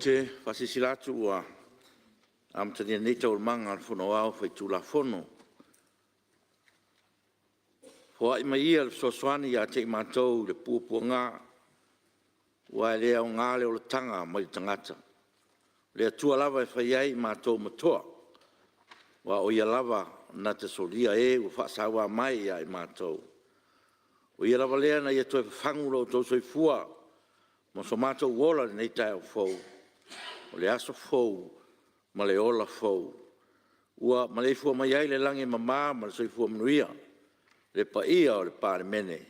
te faasilasila atu ua amatalia nei Taualumaga a le Fono Aoao Faitulafono. Foai mai ia le fesoasoani ia te i matou i le puapuaga, aua e le aoga le olataga mai le tagata. O le Atua lava e fai ai i matou ma toa, aua o Ia lava na te solia e ua faasaua mai ia i matou. O Ia lava lea na ia toe fafagu lo outou soifua ma so matou ola i lenei taeao fou, o le aso fou ma le ola fou. Ua maleifua mai ai i le lagi e mama ma le soifua manuia le paia o le Palemene,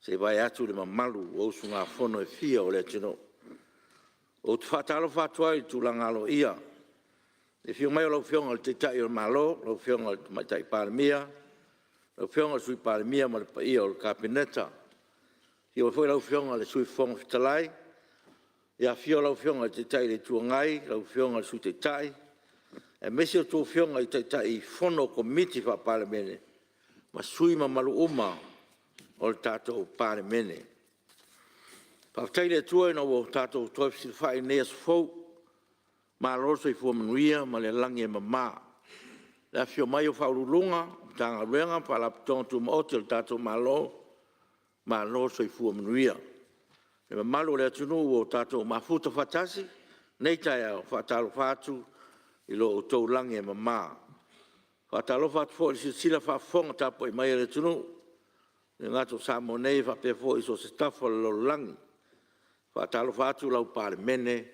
se i vae atu le mamalu o usugafono e fia o le atunuu. Ou te faatalofa atu ai i le tulaga aloaia i le afio mai o lau Afioga i le Taitai o le Malo, lau Afioga i le Tamaitai Palemia, lau Afioga i le Sui Palemia ma le paia o le Kapeneta. Afio foi lau Afioga i le Sui Fofoga Fetalai, afio lau Afioga i le Taitai o le Itu Agai, lau Afioga i le Sui Taitai, aemaise a outou Afioga i Taitaifono o Komiti Faa-Palemene ma sui usufono mamalu uma o le tatou Palemene. Faafetai i le Atua ina ua tatou toe fesilafai i lenei aso fou, malo le soifua manuia ma le lagi e mama. I le afifio mai o Ofisa Sili o Pulega o Matagaluega ma Faalapotopotoga Tumaoti a le tatou Malo, malo le soifua manuia. Le mamalu o le atunuu ua tatou mafuta faatasi i lenei taeao, e faatalofa atu i lo outou lagi e mama. E faatalofa atu foi i le silasila faafofoga tapuai mai a le atunuu, e le gata o Samoa nei ae faapea foi i so o se tafa o le lalolagi. E faatalofa atu lau Palemene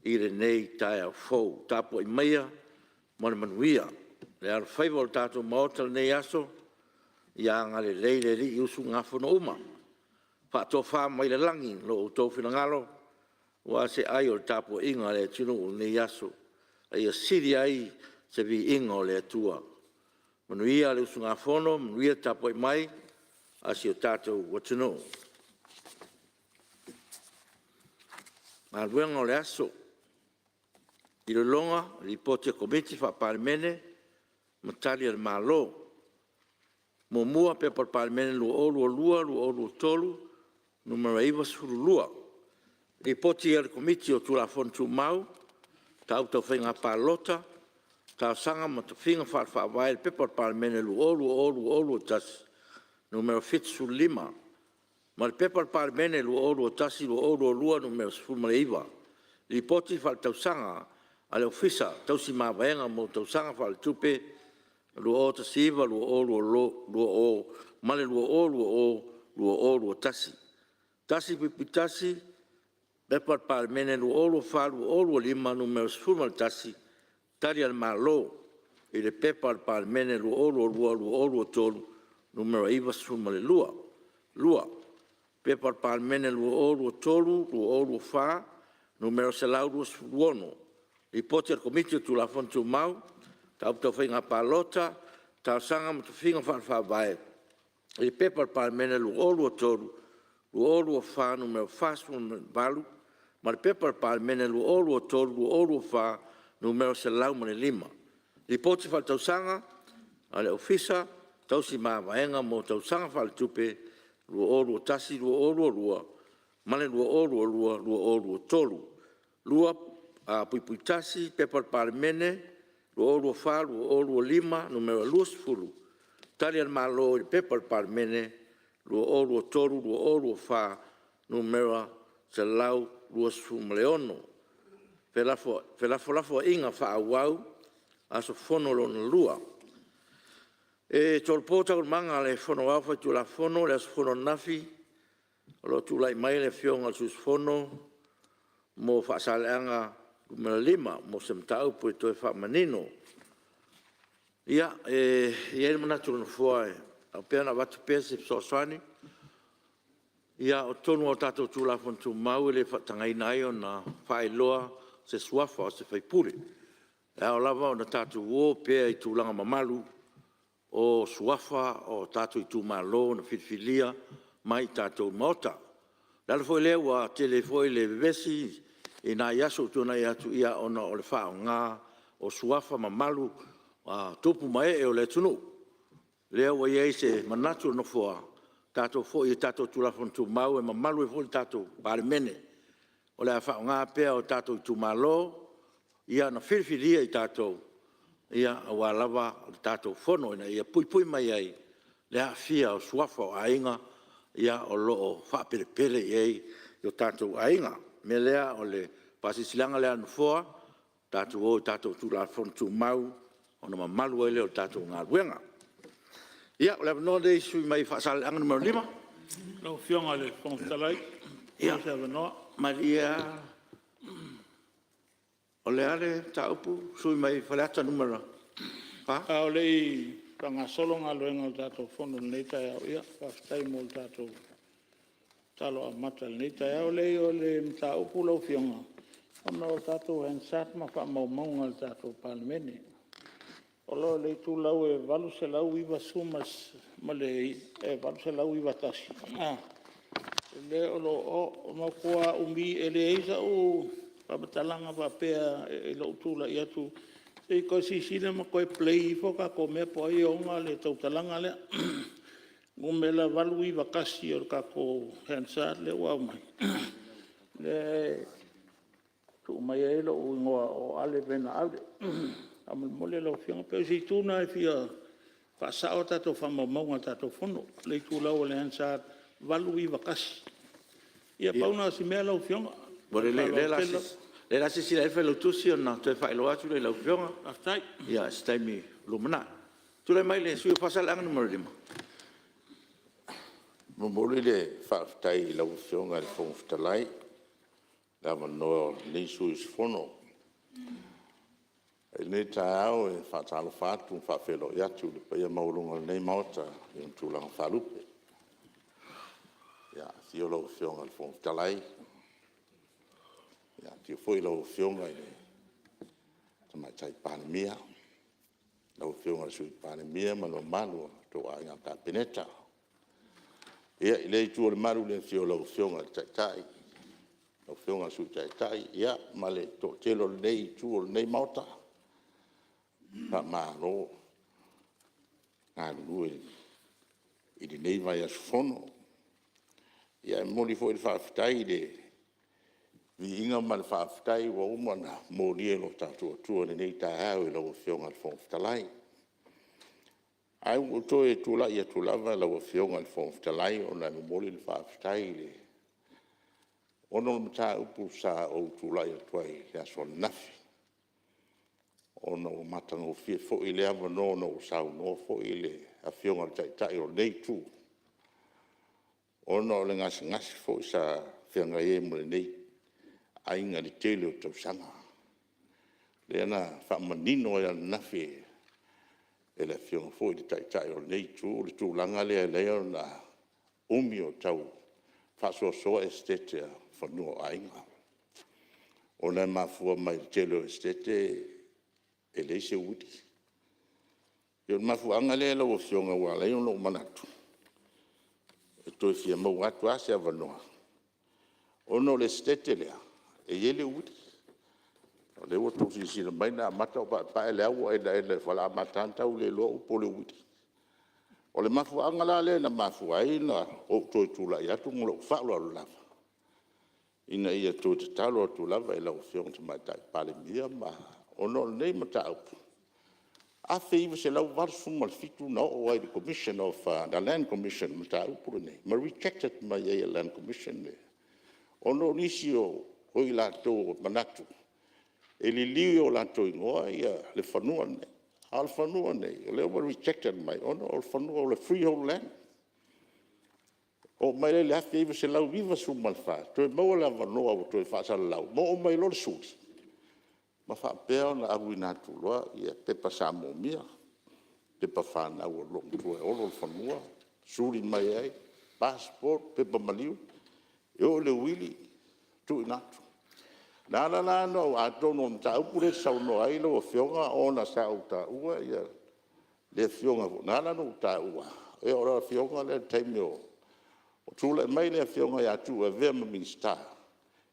i lenei taeao fou, tapuai maia ma le manuia. Le alofaiva o le tatou Maota i lenei aso, ia agalelei le Alii i usugafono uma, faatofa mai le lagi lo outou finagalo aua se ai o le tapuaiga a le atunuu i lenei aso, a ia sili ai se viiga o le Atua. Manuia le usugafono, manuia le tapuai mai a si o tatou atunuu. Galuega o le Aso. Lipoti a Komiti Faa-Palemene ma Tali a le Malo. 1. P.P.2022/2023 Nu.92, Lipoti a le Komiti o Tulafono Tumau, Mataupu Tau Faiga Palota, Talosaga ma Tofiga Faale-Faavae i le P.P.2020/2021 Nu.75 ma le P.P.2021/2022 Nu.19, Lipoti Faaletausaga a le Ofisa Tausi Mavaega mo Tausaga Faaletupe 2019/2020 ma le 2020/2021. 1.1. P.P.2024/2025 Nu.11, Tali a le Malo i le P.P.2022/2023 Nu.92. 2. P.P.2023/2024 Nu.126, Lipoti a le Komiti o Tulafono Tumau, Mataupu Tau Faiga Palota, Talosaga ma Tofiga Faale-Faavae i le P.P.2023/2024 Nu.48 ma le P.P.2023/2024 Nu.105, Lipoti Faaletausaga a le Ofisa Tausi Mavaega mo Tausaga Faaletupe 2021/2022 ma le 2022/2023. 2.1 P.P.2024/2025 Nu.20, Tali a le Malo i le P.P.2023/2024 Nu.126, Felafolafoaiga Faaauau aso Fono lona Lua. E tolopo Taualumaga a le Fono Aoao Faitulafono i le aso fono ananafi o lo o tulai mai le Afioga i le sui usufono mo Faasaleleaga 5 mo se mataupu e toe faamanino. Ia, e i ai le manatu o le Nofoa e ao pea ona avatu pea se fesoasoani. Ia, o totonu lava o tatou Tulafono Tumau e le faatagaina ai ona faailoa se suafa o se sui usufono. E ao lava ona tatou o pea i tulaga mamalu o suafa o tatou itumalo na filifilia mai i tatou Maota. O le ala foi lea ua tele ai foi le vevesi i nai aso ua tuanai atu ona o le faaaoga o suafa mamalu o tupu ma ee o le atunuu. Lea ua i ai se manatu o le Nofoa, tatou foi i a tatou Tulafono Tumau e mamalu ai foi le tatou Palemene. o le a faaaoga pea o tatou itumalo na filifilia i tatou aua lava le tatou Fono ina ia puipui mai ai le aafia o suafa o aiga o lo o faapelepele i ai o tatou aiga. O le mea lea o le faasilasilaga lea a le Nofoa, tatou o i tatou Tulafono Tumau ona mamalu ai lea o le tatou galuega. Ia, o le avanoa lenei i le sui usufono mai Faasaleleaga 5. Lau Afioga i le Fofoga Fetalai pe maua se avanoa. Malie lava, o le a le mataupu le sui usufono mai Faleata 4? A o le i faagasolo galuega o le tatou Fono i lenei taeao, ia faafetai mo le tatou tatalo amata i lenei taeao. Leai o le mataupu lau Afioga, ona o le tatou Hansard ma faamaumauga a le tatou Palemene. O lo o i le itulau e 890 ma le 891 lea o lo o matua umi, e leai sau faamatalaga faapea i lou tulai atu. Se i toe silasila ma toe play ifo tatou mea po o ai e ona le tautalaga lea. Numera 891 o le tatou Hansard lea ua aumai, lea e tuu mai ai lou igoa o Ale Vena Ale. Faamolemole lau Afioga, pei o se itu lena e fia faasao a tatou faamaumauga o le tatou Fono, le itulau o le Hansard 891. Ia pau lena o si mea lau Afioga. Ua lelei o lea o le a silasila i ai le Failautusi ona toe faailoa atu lea i lau Afioga i se taimi o lumanai. Tulai mai le sui usufono mo Faasaleleaga 5. E momoli le faafetai i lau Afioga i le Fofoga Fetalai i le avanoa o lenei sui usufono. I lenei taeao e faatalofa atu ma faafeiloai atu i le paia maualuga o lenei Maota i ona tulaga faalupe. Afio lau Afioga i le Fofoga Fetalai, afio foi lau Afioga i le Tamaitai Palemia, lau Afioga i le Sui Palemia ma le mamalu o le tou Aiga Kapeneta. Ia, i lea itu o le malu i le afio o lau Afioga i le Taitai, lau Afioga i le Sui Taitai ma le toatele o lenei itu o lenei Maota. Faamalo galulue i lenei vaiaso fou. E momoli foi le faafetai i le viiga ma le faafetai ua uma ona molia e lo tatou Atua i lenei taeao i lau Afioga i le Fofoga Fetalai. Ae ua ou toe tulai atu lava lau Afioga i le Fofoga Fetalai ona e momoli le faafetai ona o le mataupu sa ou tulai atu ai i le aso ananafi, ona ua matagofie foi lea avanoa ona ua saunoa foi le Afioga i le Taitai o lenei Itu, ona o le gasegase foi sa feagai ai ma lenei aiga i le tele o tausaga. Lea na faamanino ai ananafi e le Afioga foi i le Taitai o lenei Itu le tulaga lea e ala ai ona umi o tau faasoasoa esetete o fanua o aiga, ona e mafua mai i le tele o esetete e leai se uili. E pei o le mafuaaga lea lau Afioga ua ala ai ona ou manatu e toe fia maua atu lava se avanoa, ona o le Esetete lea, e i ai le uili. O lea ua outou silasila mai na amata ona ou paepae, o lea ua ogaoga ua amata lava ona tau le iloa upu o le uili. O le mafuaaga la lea na mafua ai ona ou toe tulai atu ma lou faaaloalo lava, ina ia toe tatalo atu lava i lau Afioga i le Tamaitai Palemia ona o lenei mataupu, 1987 na oo ai i le Commission of the Land Commission le mataupu lenei, ma rejected mai ai e le Land Commission ona o nisi o i latou ua manatu e liliu i o latou igoa le fanua lenei. A o le fanua lenei, o lea ua rejected mai ona o le fanua o le freehold land. Oo mai lea i le 1994, toe maua le avanoa ua toe faasalalau, ma oo mai loa le suli ma faapea ona auina atu loa pepa sa moomia, pepa fanau a le loomatua e olo le fanua, suli mai ai passport, pepa maliu, e oo i le uili, tuuina atu. Na ala la ona ou… atonu o le mataupu lea e te saunoa ai lau Afioga ona sa ou taua le afioga foi… Na ala ona ou taua, o le afioga lea i le taimi o tulai mai le Afioga ia Tuuu e avea ma Minisita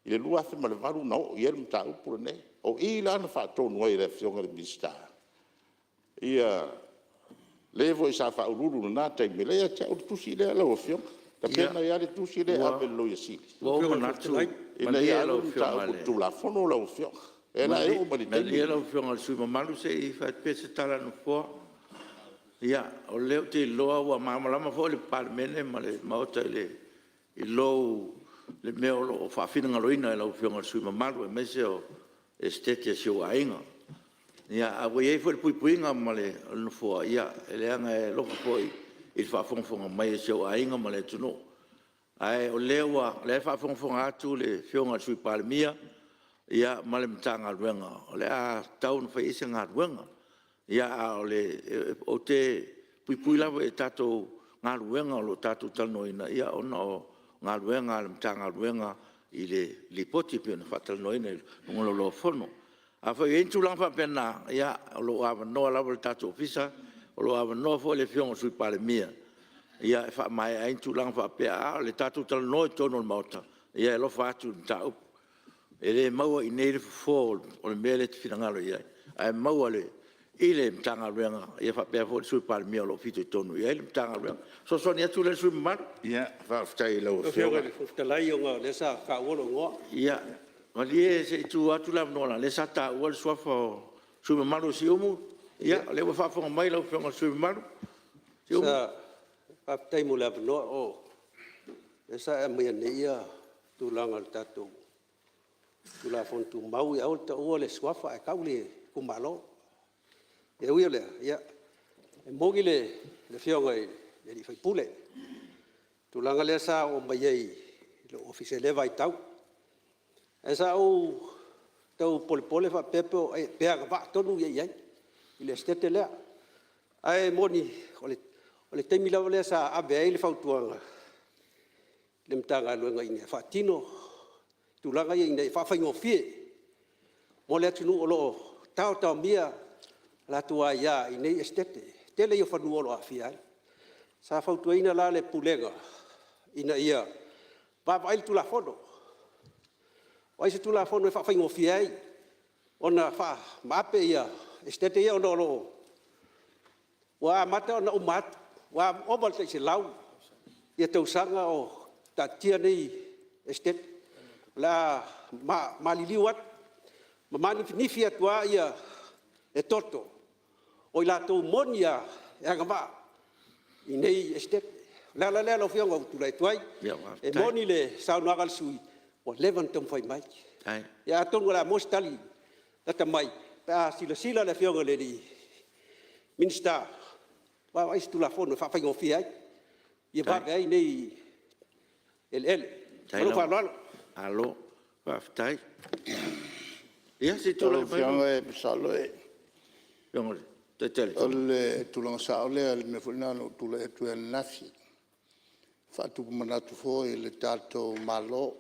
i le 2008 na oo i ai le mataupu lenei. O i la na faatonu ai e le Afioga i le Minisita le foi sa faauluulu i lena taimi, o la e ia te au le tusi lea lau Afioga, e tapena ai lava le tusi lea e ave i le Loia Sili. Ua ou manatu Ina ia alu le mataupu i le Tulafono lau Afioga. O le a oo mai i le taimi… Malie lau Afioga i le sui usufono mamalu se i fai atu pea se tala a le Nofoa. Ia, o lea ou te iloa ua malamalama foi le Palemene ma le Maota i le mea o lo o faafinagaloina e lau Afioga i le sui usufono mamalu aemaise o le Esetete a si ou aiga. Ae ua i ai foi le puipuiga a le Nofoa leaga e alofa foi i le faafogafoga mai a si ou aiga ma le atunuu. Ae o lea e faafogafoga atu le Afioga i le Sui Palemia ma le Matagaluega o le a tataua ona fai i ai se galuega. Ae ou te puipui lava i tatou galuega o lo o tatou talanoaina ona o galuega a le Matagaluega i le Lipoti e pei ona faatalanoaina i luga o le Laulau-a-Fono. Afai o i ai ni tulaga faapena, ia o lo o avanoa lava le tatou Ofisa, o lo o avanoa foi le Afioga i le Sui Palemia e faamaea ai ni tulaga faapea. A o le tatou talanoa i totonu o le Maota, ia e alofa atu i le mataupu. E le maua i inei le fofo o le mea lea e te finagalo i ai, ae maua i le Matagaluega faapea foi le Sui Palemia o lo o fitoitonu i ai le Matagaluega. O le fesoasoani atu lea i le sui usufono mamalu. Faafetai i lau Afioga. Ia malie se i tuu atu le avanoa leaga o lea sa taua le suafa o le sui usufono mamalu o Siumu. Ia o lea ua faafofoga mai lau Afioga i le sui usufono mamalu Siumu. Faafetai mo le avanoa. O lea sa e aumaia nei le tulaga o le tatou Tulafono Tumau, ia aua le taua le suafa ae tau le itumalo. Ae ui i lea, ia e moni le Afioga i le sui usufono i le tulaga lea sa oo mai ai i lou ofisa i lea vaitau. Ae sa ou tau polepole faapea pe agavaa tonu i ai i le Esetete lea. Ae moni o le taimi lava lea sa ave ai le fautuaga i le Matagaluega ina ia faatino tulaga ia ina ia faafaigofie mo le atunuu o lo o taotaomia a latou aia i nei Esetete. O le tele ia o fanua o lo o aafia ai. Sa fautuaina la le Pulega ina ia vaavaai le Tulafono, vaai se Tulafono e faafaigofie ai ona faamaape Esetete ia ona o lo o ua amata ona uma atu, ua ova i le tai 100 tausaga o taatitia nei Esetete. O le a maliliu atu ma manifinifi atu lava le toto o i latou moni lava e agavaa i nei Esetete. O le ala lea lau Afioga ua ou tulai atu ai. E moni le saunoaga a le sui usufono ua leva ona taumafai mai. Ia atonu o le a maua se tali lata mai pe a silasila le Afioga i le Minisita e vaavaai i se Tulafono e faafaigofie ai, ia vave ai nei eleele. Ma lou faaaloalo. Malo faafetai. Ia se i tulai mai lau Afioga masalo Afioga i le Taitai. O le tulaga sao lea i le mea foi lena na ou tulai atu ai ananafi, e faatupu manatu foi i le tatou Malo.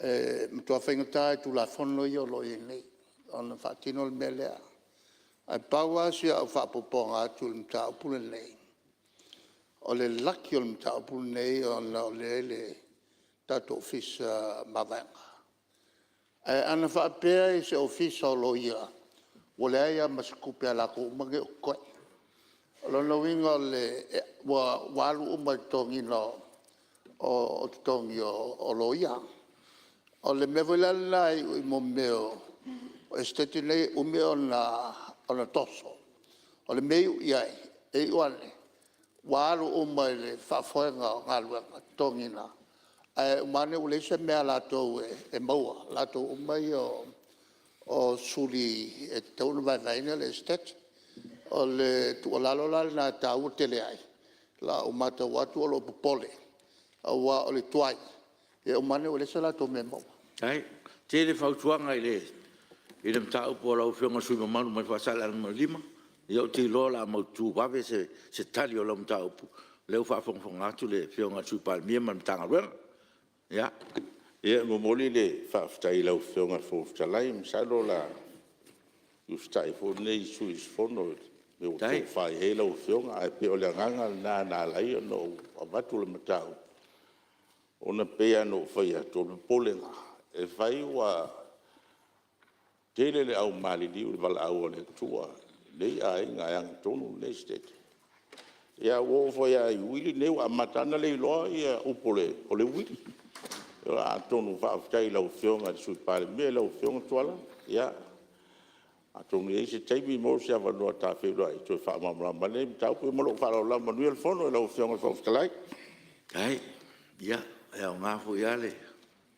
E matua faigata lava i Tulafono ia o lo o i ai nei ona faatino le mea lea. Ae pau lava si au faaopoopoga atu i le mataupu lenei, o le laki o le mataupu lenei ona o lea e i le tatou Ofisa Mavaega. Ae ana faapea i se Ofisa o Loia ua leai lava ma se tupe a i latou uma nei o totoe. O lona uiga ua alu uma i le totogiina o totogi o loia. O le mea foi la lena e iu i mea o Esetete nei e umi ona toso, o le mea e iu i ai, e iu ane ua alu uma i le faafoega o galuega totogiina, ae uma ane ua leai se mea a latou e maua, latou uma ia o suli e tatau ona vaevaeina le Esetete. O le tuualalo la lena e taua tele ai lau maitau atu o lou popole aua o le tuai, ia uma ane ua leai se latou mea e maua. Faafetai. E tele fautuaga i le mataupu a lau Afioga i le sui usufono mamalu mai Faasaleleaga 5. Ia ou te iloa o le a mautu vave se tali o lau mataupu, o lea ua faafogafoga atu le Afioga i le Sui Palemia ma le Matagaluega. Ia. E momoli le faafetai i lau Afioga i le Fofoga Fetalai, masalo o le a usitai foi lenei sui usufono i le mea ua tofa i ai lau Afioga. Ae pei o le agaga lena na ala ai ona ou avatu le mataupu, ona e pei lava ona ou fai atu, o le popolega, e fai ua tele le au maliliu i le valaau a le Atua i nei aiga e agatonu lenei Esetete. Ia ua oo foi lava i uili nei ua amata lava ona le iloa upu o le uili. Atonu faafetai i lau Afioga i le Sui Palemia lau Afioga Tuala, atonu e i ai se taimi maua se avanoa ta feiloai e toe faamalamalama ai lenei mataupu. Ma lou faaaloalo lava. Manuia le fono lau Afioga i le Fofoga Fetalai. Faafetai. Ia, e aoga foi lava le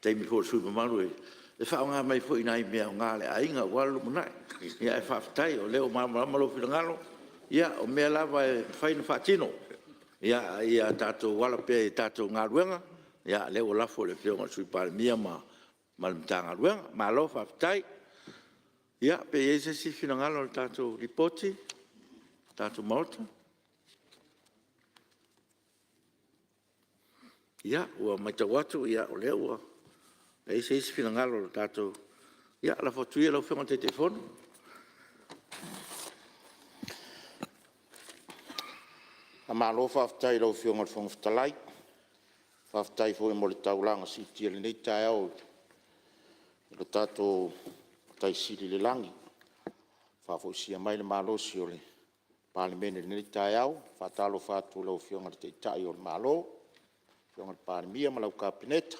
taimi foi o le sui usufono mamalu e faaaoga mai foi i nai mea aoga a le aiga aua le lumanai. Ae faafetai o lea ua malamalama lou finagalo. Ia o mea lava e mafai ona faatino, a ia tatou ala pea i tatou galuega, o lea ua lafo i le Afioga i le Sui Palemia ma le Matagaluega. Malo faafetai. Ia, pe i ai se isi finagalo i le tatou Lipoti le tatou Maota? Ia, ua matau atu o lea ua leai se isi finagalo o le tatou… Ia lafo atu ia i lau Afioga i le Taitaifono. Faamalo faafetai i lau Afioga i le Fofoga Fetalai, faafetai foi mo le taulaga siitia i lenei taeao i lo tatou Matai Sili i le lagi ua faafoisia mai le malosi o le Palemene i lenei taeao. E faatalofa atu i lau Afioga i le Taitai o le Malo, lau Afioga i le Palemia ma lau Kapeneta.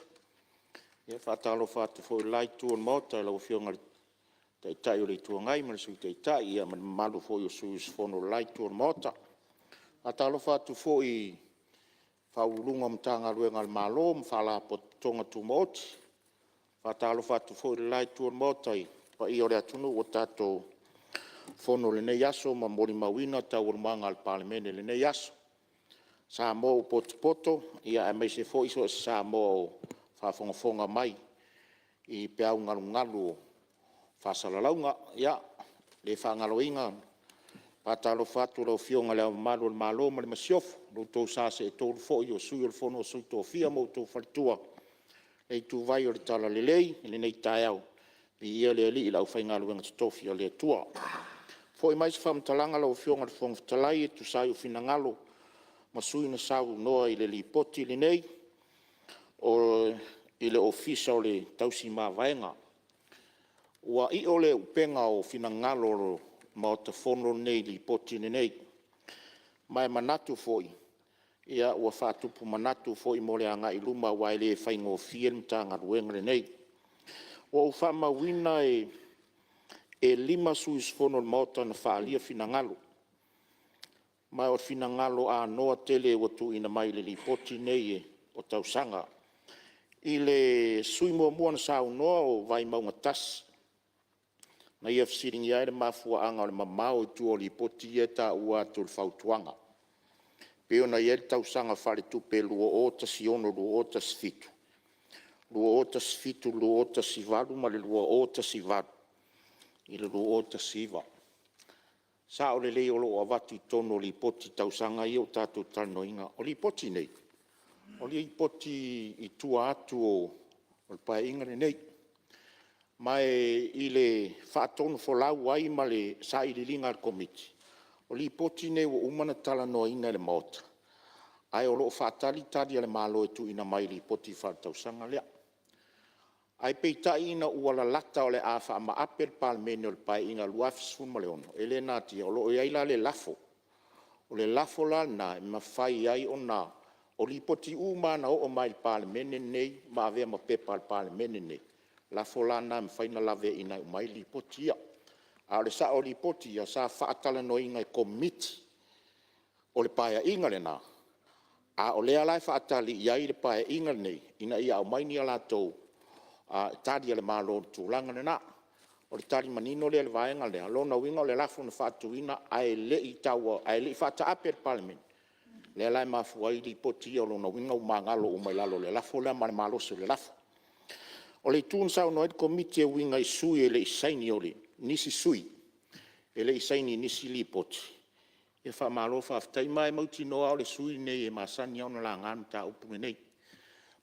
E faatalofa atu foi i le la itu o le Maota i lau Afioga i le Taitai o le Itu Agai ma le Sui Taitai ma le mamalu foi o sui usufono o le la itu o le Maota. E faatalofa atu foi i Ofisa Sili o Pulega o Matagaluega a le Malo ma Faalapotopotoga Tumaoti. E faatalofa atu foi i le la itu o le Maota i le paia o le atunuu ua tatou fono i lenei aso ma molimauina taualumaga a le Palemene i lenei aso. Samoa ua potopoto aemaise foi so o se Samoa o faafogafoga mai i peau galugalu o faasalalauga. Ia, e le faagaloina le faatalofa atu i lau Afioga i Le Ao Mamalu o le Malo ma le Masiofo, lo outou sa seetolu foi o Sui o le Fono a Sui Tofia ma outou Faletua, le ituvai o le Talalelei i lenei taeao, viia le Alii i le aufaigaluega totofi a le Atua. Foi mai se faamatalaga lau Afioga i le Fofoga Fetalai e tusa ai o finagalo ma sui usufono na saunoa i le Lipoti lenei i le Ofisa o le Tausi Mavaega. Ua i'o le upega o finagalo o le Maota Fono lenei i le Lipoti lenei, ma e manatu foi ua faatupu manatu foi mo le agai i luma aua e le faigofie le Matagaluega lenei. Ua ou faamauina e 5 sui usufono o le Maota na faaalia finagalo, ma o finagalo anoa tele ua tuuina mai i le Lipoti lenei o tausaga. I le sui usufono muamua na saunoa o Vaimauga 1, na ia fesiligia ai le mafuaaga o le mamao i tua o Lipoti ia e taua atu i le fautuaga e pei ona i ai le tausaga faaletupe 2016/2017, 2017/2018 ma le 2018/2019. E sao lelei o lo o avatu i totonu o Lipoti i tausaga ia ua tatou talanoaina. O Lipoti nei, o Lipoti i tua atu o le Paeaiga lenei. Ma i le faatonufolau ai ma le sailiiliga a le Komiti, o Lipoti nei ua uma ona talanoaina e le Maota, ae o lo o faatali Tali a le Malo e tuuina mai i Lipoti Faaletausaga lea. Ae peitai ina ua lalata o le a faamaape le Palemene o le Paeaiga 2016, e le natia o lo o i ai la le lafo. O le lafo la lena e mafai ai ona… O Lipoti uma lava na oo mai i le Palemene lenei ma avea ma pepa a le Palemene lenei, o lafo la lena e mafai ona laveaiina uma ai Lipoti ia. A o le sao o Lipoti ia sa faatalanoaina e Komiti o le Paeaiga lena, a o lea la e faatali i ai le Paeaiga lenei ina ia aumai ni a latou Tali a le Malo i le tulaga lena. O le tali manino lea i le vaega lea. O lona uiga o le lafo na faatuina ae le i faataape e le Palemene, lea la e mafua ai Lipoti ia. O lona uiga ua magalo uma i lalo o le lafo lea ma le malosi o le lafo. O le itu na saunoa ai le Komiti e uiga i sui e le i saini, nisi sui e le i saini i nisi Lipoti, ia faamalo faafetai. Ma e mautinoa lava o le sui usufono lenei e masani lava ona laga le mataupu lenei.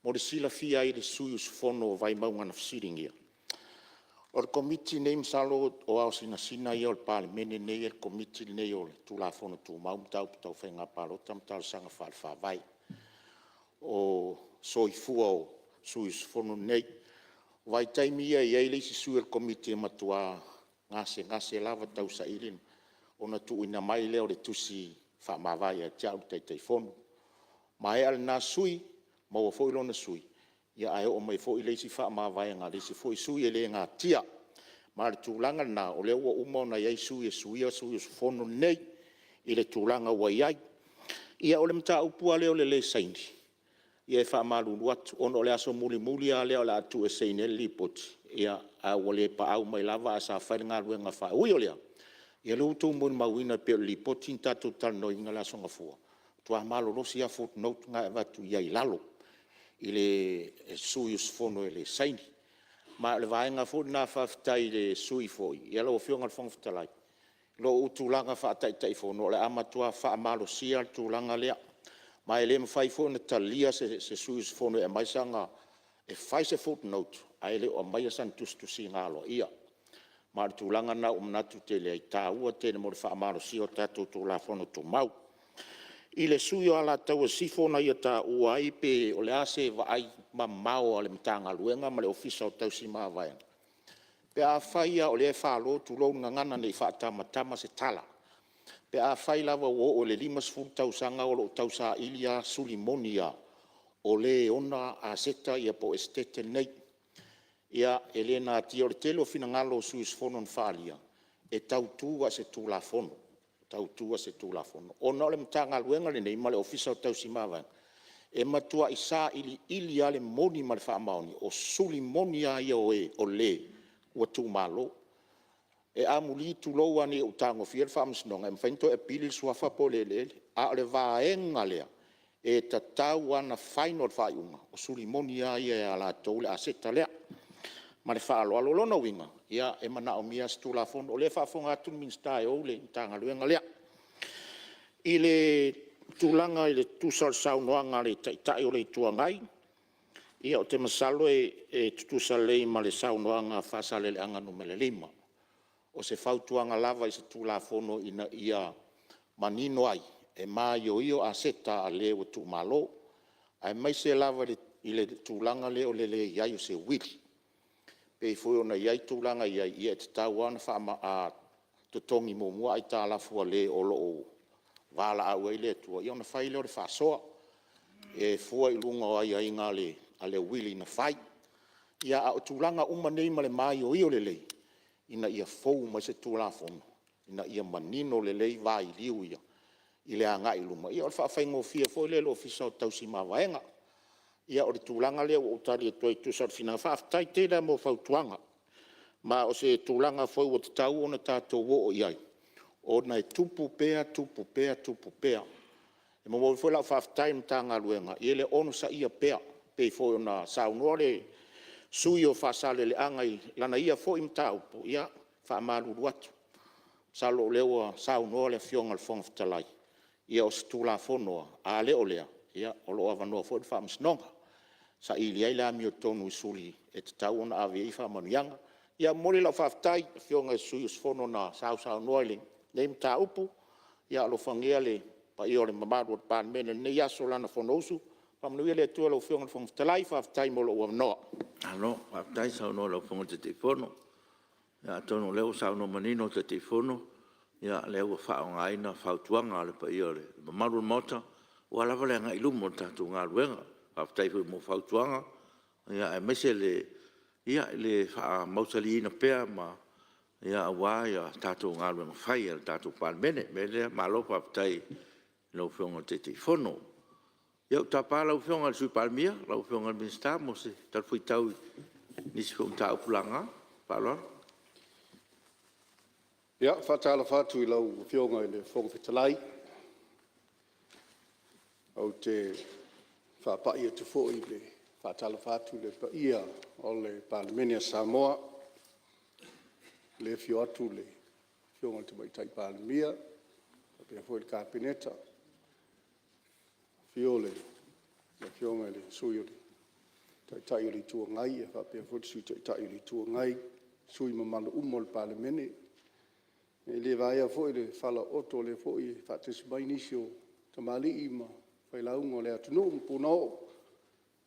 Mo le silafia e le sui usufono o Vaimauga na fesiligia, o le Komiti lenei masalo o ao sinasina ia o le Palemene lenei e i ai le Komiti lenei o Tulafono Tumau, Mataupu Tau Faiga Palota ma Talosaga Faale-Faavae. O soifua o sui usufono nei. O vaitaimi ia e i ai le isi sui o le Komiti e matua gasegase lava tausaili ona tuuina mai lea o le tusi faamavae ia te au le Taitaifono. Maea lena sui, maua foi lona sui, Ae oo mai foi le isi faamavaega a le isi foi sui, e le natia. Ma o le tulaga lena, o lea ua uma ona i ai sui e suia sui usufono nei i le tulaga ua i ai. Ia o le mataupu lava lea o le le saini, ia e faamalulu atu, ona o le aso mulimuli lava lea o le a tuu e saini ai le Lipoti, ae ua le paau mai lava ae sa fai le galuega. E ui o lea, ia o lea ua outou molimauina e pei o le Lipoti na tatou talanoaina i le Aso Gafua, matua malolosi lava footnote na e avatu i ai i lalo i le sui usufono e le saini. Ma o le vaega foi lena faafetai i le sui usufono foi, lau Afioga i le Fofoga Fetalai, i lou tulaga faa-Taitaifono, o le a matua faamalosia le tulaga lea. Ma e le mafai foi ona talia se sui usufono e aumai sana… e fai se footnote ae le o aumaia sana tusitusiga aloaia. Ma o le tulaga lena ua manatu tele ai, e taua tele mo le faamalosia o tatou Tulafono Tumau. I le sui usufono o Alataua Sisifo na ia taua ai pe o le a se vaai mamao a le Matagaluega ma le Ofisa o Tausi Mavaega, pe afai lava o lea e falo, tulou le gagana ne i faatamatama se tala, pe afai lava ua oo i le 50 tausaga o lo o tausaili lava suli moni lava o le e ona aseta po o esetete nei, ia, e le natia. O le tele o finagalo o sui usufono na faaalia, e tau tu lava i se Tulafono, e tau tu lava i se Tulafono. Ona o le Matagaluega lenei ma le Ofisa o Tausi Mavaega, e matuai sailiili lava le moni ma le faamaoni, o suli moni lava ia o le ua tuumalo. E amuli tulou lava ne i ou tagofia le faamasinoga, e mafai ona toe apili le suafa po o le eleele. A o le vaega lea, e tatau lava ona final le faaiuga, o suli moni lava ia ia latou le aseta lea. Ma le faaaloalo. O lona uiga, e manaomia lava se Tulafono. O lea e faafofoga atu le Minisita e ou le Matagaluega lea. I le tulaga i le tusa o le saunoaga a le Taitai o le Itu Agai, ia ou te masalo e tutusa lelei ma le saunoaga a Faasaleleaga 5. O se fautuaga lava i se Tulafono ina ia manino ai, e maioio aseta a le ua tuumalo, aemaise lava i le tulaga lea o le leai o se uili. E pei foi ona i ai tulaga e i ai, ia e tatau lava ona totogi muamua aitalafu a le o lo o valaau ai le Atua ona fai lea o le faasoa, e fua i luga o aiaiga a le uili na fai. Ia a o tulaga uma nei ma le maioio lelei ina ia fou mai se Tulafono ina ia manino lelei vailiu ia i le agai i luma, ia o le faafaigofie foi lea i le Ofisa o Tausi Mavaega. Ia o le tulaga lea ua ou tali atu ai e tusa o le finagalo. Faafetai tele lava mo fautuaga, ma o se tulaga foi ua tatau ona tatou oo i ai ona e tupu pea, tupu pea, tupu pea. E momoli foi lau faafetai i le Matagaluega i le onosaia pea, pei foi ona saunoa le sui usufono o Faasaleleaga i lana ia foi mataupu, ia e faamalulu atu, masalo o lea ua saunoa le Afioga i le Fofoga Fetalai, ia o se Tulafono lava, a le o lea, o lo o avanoa foi le Faamasinoga e saili ai le amiotonu i suli e tatau ona ave i ai faamanuiaga. Ia e momoli lau faafetai i Afioga i sui usufono na sausaunoa i lenei mataupu. Ia alofagia le paia o le mamalu o le Palemene i lenei aso i lana Fonousu. Faamanuia le Atua i lau Afioga i le Fofoga Fetalai, faafetai mo lou avanoa. Malo faafetai saunoa i lau Afioga i le Taitaifono. Ia atonu o lea ua saunoa manino le Taitaifono, o lea ua faaaogaina fautuaga a le paia o le mamalu o le Maota aua lava le agai i luma o le tatou galuega. Faafetai foi mo fautuaga aemaise le faamausaliina pea aua tatou galuega fai a le tatou Palemene. O le mea lea, malo faafetai i lau Afioga i le Taitaifono. Ia ou te tapa lau Afioga i le Sui Palemia, lau Afioga i le Minisita mo se talifuaitau i nisi foi o mataupu laga. Ma le faaaloalo. E faatalofa atu i lau Afioga i le Fofoga Fetalai, ou te faapai atu foi ma faatalofa atu i le paia o le Palemene o Samoa, i le afio atu o le Afioga i le Tamaitai Palemia faapea foi le Kapeneta, afio le Afioga i le Sui Taitai o le Itu Agai faapea foi le Sui Taitai o le Itu Agai, sui usufono mamalu uma o le Palemene. E le vaea foi le falaooto o lea foi e faatasi mai nisi o tamalii ma failauga o le atunuu ma punaoo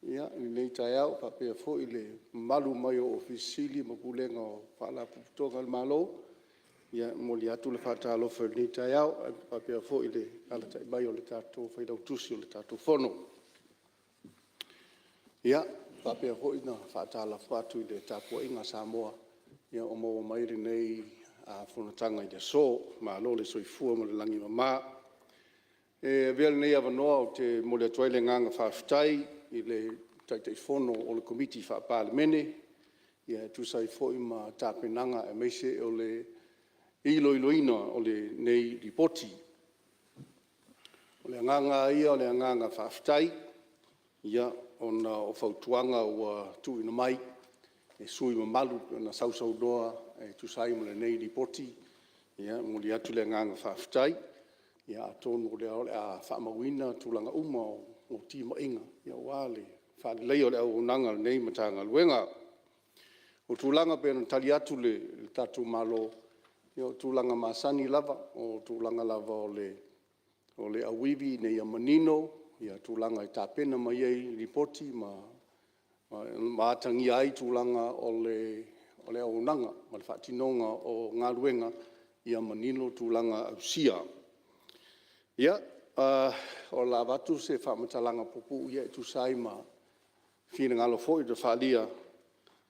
i lenei taeao, faapea foi le mamalu mai o Ofisa Sili o Pulega o Faalapotopotoga a le Malo. E momoli atu le faatalofa i lenei taeao, ae faapea foi le alaalatai mai o le tatou Failautusi o le tatou Fono. Ia, faapea foi ona faatalofa atu i le tapuaiga a Samoa o maua mai lenei fonotaga i le aso. Malo le soifua ma le lagi e mama. E avea lenei avanoa ou te momoli atu ai le agaga faafetai i le Taitaifono o le Komiti Faa-Palemene e tusa ai foi ma tapenaga aemaise o le iloiloina o lenei Lipoti. O le agaga lava ia o le agaga faafetai ona o fautuaga ua tuuina mai e sui usufono mamalu na sausaunoa e tusa ai ma lenei Lipoti. E momoli atu le agaga faafetai, atonu o lea o le a faamauina tulaga uma o timaiga aua le faaleleia o le auaunaga a lenei Matagaluega. O tulaga e pei ona tali atu le tatou Malo, ia o tulaga masani lava, o tulaga lava o le auivi ina ia manino tulaga e tapena mai ai Lipoti ma atagia ai tulaga o le auaunaga ma le faatinoga o galuega, ia manino tulaga ausia. Ia, o le a avatu se faamatalaga puupuu e tusa ai ma finagalo foi na faaalia,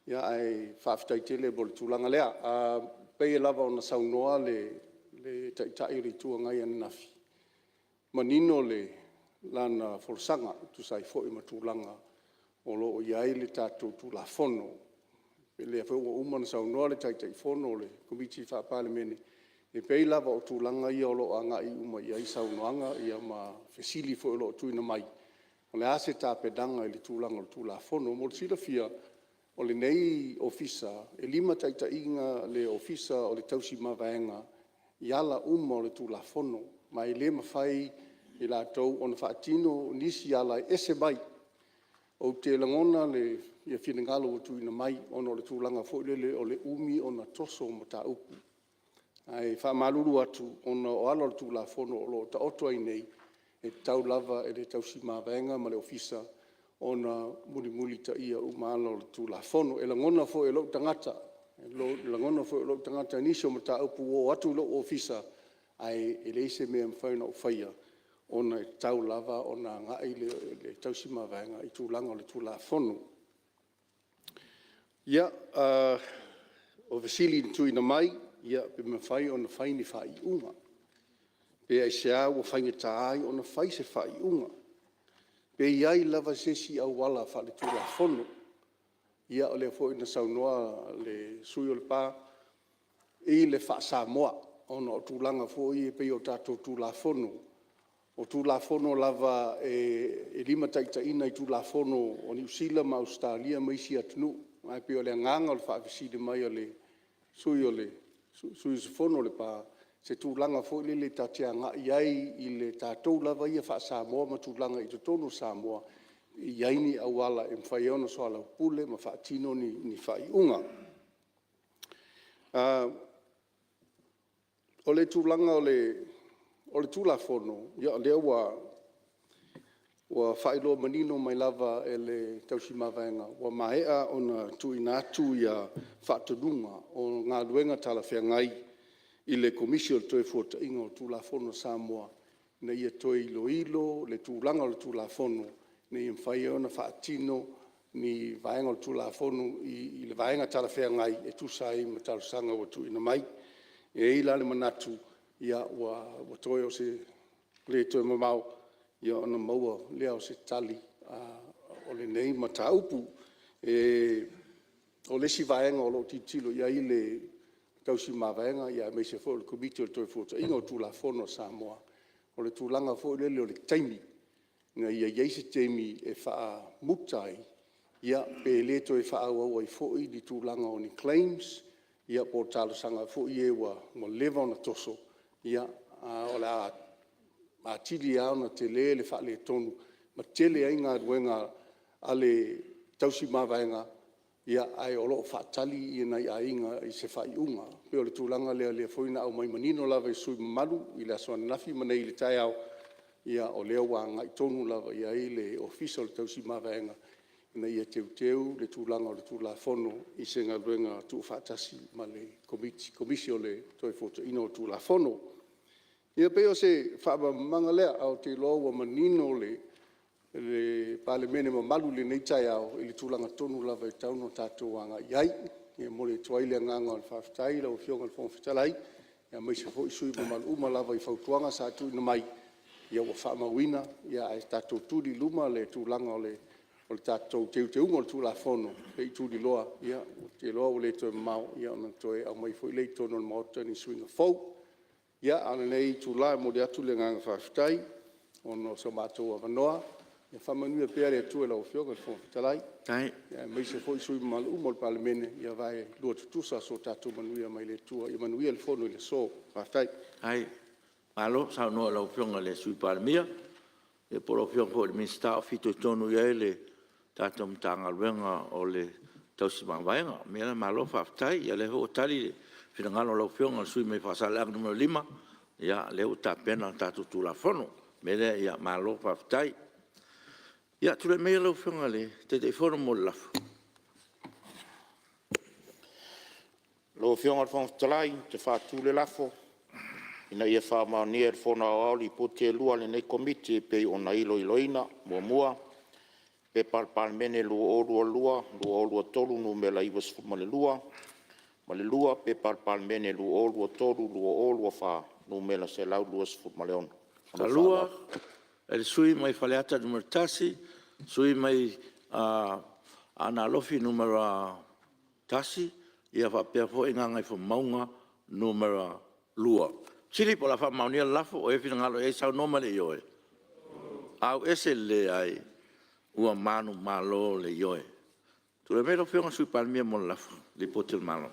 ae faafetai tele mo le tulaga lea. E pei lava ona saunoa le Taitai o le Itu Agai ananafi, manino lana folasaga e tusa ai foi ma tulaga o lo o i ai le tatou Tulafono. O lea foi ua uma ona saunoa le Taitaifono o le Komiti Faa-Palemene, e pei lava o tulaga ia o lo o agai uma i ai saunoaga ma fesili foi o lo o tuuina mai, o le a se tapenaga i le tulaga o le Tulafono. Mo le silafia, o lenei Ofisa, e limataitaiina le Ofisa o le Tausi Mavaega i ala uma o le Tulafono, ma e le mafai e latou ona faatino nisi ala e ese mai. Ou te lagona finagalo ua tuuina mai ona o le tulaga foi lele o le umi ona toso o mataupu. Ae faamalulu atu, ona o ala o le Tulafono o lo o taoto ai nei, e tatau lava i le tausi mavaega ma le Ofisa ona mulimulitaia uma ala o le Tulafono. E lagona foi e lou tagata, e lagona foi e lou tagata nisi o mataupu ua oo atu i lou ofisa, ae leai se mea e mafai ona ou faia, ona e tatau lava ona agai le tausi mavaega i tulaga o le Tulafono. Ia, o fesili na tuuina mai, pe mafai ona fai ni faaiuga. Pe aisea ua faigata ai ona fai se faaiuga? Pe i ai lava se isi auala faaletulafono. Ia o lea foi na saunoa le sui usufono o Lepa i le faa-Samoa, ona o tulaga foi ia pei o tatou Tulafono, o Tulafono lava e limataitaiina i Tulafono o Niu Sila ma Ausetalia ma isi atunuu. Ae pei o le agaga o le faafesili mai a le sui usufono o Lepa, se tulaga foi lele ta te agai i ai i le tatou lava ia faa-Samoa ma tulaga i totonu o Samoa, e i ai ni auala e mafai ai ona soalaupule ma faatino ni faaiuga. O le tulaga o le Tulafono, ia o lea ua faailoa manino mai lava e le tausi mavaega, ua maea ona tuuina atu faatonuga o galuega talafeagai i le Komisi o le Toefuataiga o Tulafono a Samoa, ina ia toe iloilo le tulaga o le Tulafono ina ia mafai ona faatino ni vaega o le Tulafono i le vaega talafeagai e tusa ai ma talosaga ua tuuina mai. E i ai la le manatu, ua toe o se... e le toe mamao ona maua lea o se tali o lenei mataupu. O le isi vaega o lo o tilotilo i ai le tausi mavaega aemaise foi o le Komiti o le Toefuataiga o Tulafono a Samoa, o le tulaga foi lele o le taimi, ina ia i ai se taimi e faamuta ai, ia pe le toe faaauau ai foi ni tulaga o ni claims, ia po o talosaga foi ia ua leva ona toso, ae o le a atili lava ona tele le faaletonu ma tele ai galuega a le tausi mavaega, ae o lo o faatali nai aiga i se faaiuga. E pei o le tulaga lea o lea foi na aumai manino lava e sui usufono mamalu i le aso ananafi ma nei i le taeao, o lea ua agai tonu lava i ai le Ofisa o le Tausi Mavaega ina ia teuteu le tulaga o le Tulafono i se galuega tuufaatasi ma le Komisi o le Toefuataiga o Tulafono. Ia pei o se faamalamalamaga lea, ae ou te iloa ua manino le Palemene mamalu i lenei taeao i le tulaga tonu lava e tatau ona tatou agai i ai. E momoli atu ai le agaga o le faafetai i lau Afioga i le Fofoga Fetalai, aemaise foi sui usufono mamalu uma lava i fautuaga sa tuuina mai, ua faamauina, ae tatou tuli i luma le tulaga o le tatou teuteuga o le Tulafono se i tuliloa. Ou te iloa ua le toe mamao ona toe aumai foi lea i totonu o le Maota ni suiga fou. Ia, a o lenei itula e momoli atu le agaga faafetai ona o so matou avanoa. Ia faamanuia pea le Atua i lau Afioga i le Fofoga Fetalai, aemaise foi sui usufono mamalu uma o le Palemene, ia vaelua tutusa so tatou manuia mai le Atua. Ia manuia le Fono i le aso. Faafetai. Malo saunoa i lau Afioga i le Sui Palemia, ia po o lau Afioga foi i le Minisita o fitoitonu i ai le tatou Matagaluega o le Tausi Mamaavega. O le mea lea, malo faafetai, o lea foi ua tali le finagalo o lau Afioga i le sui usufono mai Faasaleleaga 5, o lea ua tapena le tatou Tulafono. O le mea lea, ia malo faafetai. Ia, tulai maia lau Afioga i le Taitaifono mo le lafo. Lau Afioga i le Fofoga Fetalai ou te faatu le lafo, Ina ia faamaonia e le Fono Aoao Lipoti e lua a lenei Komiti e pei ona iloiloina. 1. P.P.2022/2023 Nu.92, ma le 2. P.P.2023/2024 Nu.126. Ma le faaaloalo. E le sui usufono mai Faleata 1, sui usufono mai Aana Alofi 1, ia faapea foi Gagaifomauga 2. O le fesili po o le a faamaonia le lafo. O ai e finagalo i ai saunoa mai i le ioe. AUESE le LEAI. Ua manumalo le Ioe. Tulai mai lau Afioga i le Sui Palemia mo le lafo, Lipoti a le Malo.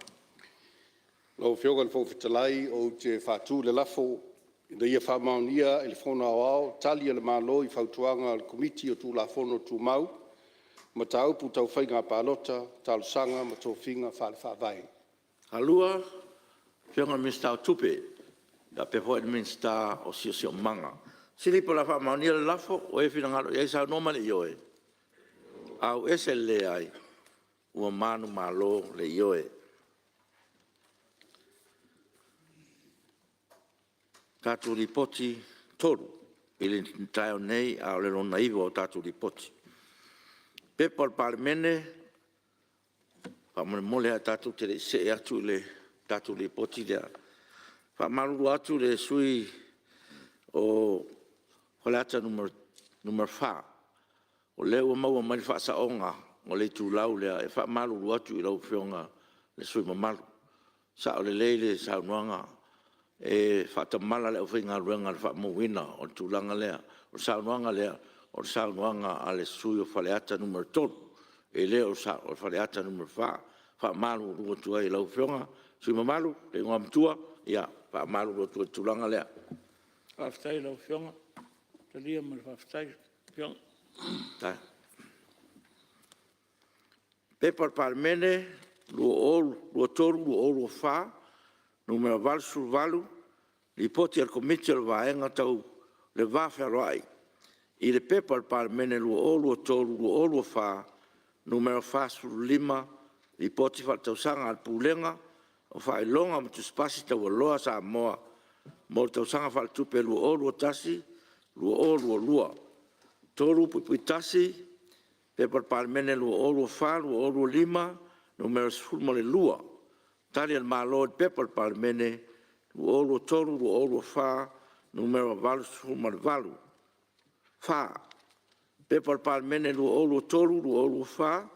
Lau Afioga i le Fofoga Fetalai ou te faatu le lafo, Ina ia faamaonia e le Fono Aoao Tali a le Malo i Fautuaga a le Komiti o Tulafono Tumau, Mataupu Tau Faiga Palota, Talosaga ma Tofiga Faale-Faavae. Afioga i le Minisita o Tupe faapea foi le Minisita o Siosiomaga. O le fesili po o le a faamaonia le lafo. O ai e finagalo i ai saunoa mai i le ioe. AUESE le LEAI. Ua manumalo le Ioe. Tatou Lipoti e 3 i le taeao nei, a o le lona 9 o tatou Lipoti. P.P.2023/2024 Faamolemole lava tatou te le i see atu i le tatou Lipoti lea, e faamalulu atu i le sui usufono o Faleata 4, o lea ua maua mai le faasaoga o le itulau lea, e faamalulu atu i lau Afioga i le sui usufono mamalu. E sao lelei le saunoaga, e faatamala le aufaigaluega i le faamauina o le tulaga lea. O le saunoaga lea, o le saunoaga a le sui usufono mo Faleata 3, e le o Faleata 4. E faamalulu atu ai i lau Afioga i le sui usufono mamalu le Igoamatua, e faamalulu atu ai i le tulaga lea. Faafetai i lau Afioga. E talia ma le faafetai lau Afioga. P.P.2023/2024 Nu.88, Lipoti a le Komiti o le Vaega Tau le Va Fealoai i le P.P.2023/2024 Nu.45, Lipoti Faaletausaga a le Pulega o Faailoga ma Tusi Pasi Taualoa a Samoa mo le Tausaga Faaletupe 2021/2022. 3.1 P.P.2024/2025 Nu.12, Tali a le Malo i Pepa a le Palemene 2023/2024 Nu.88. 4. P.P.2023/2024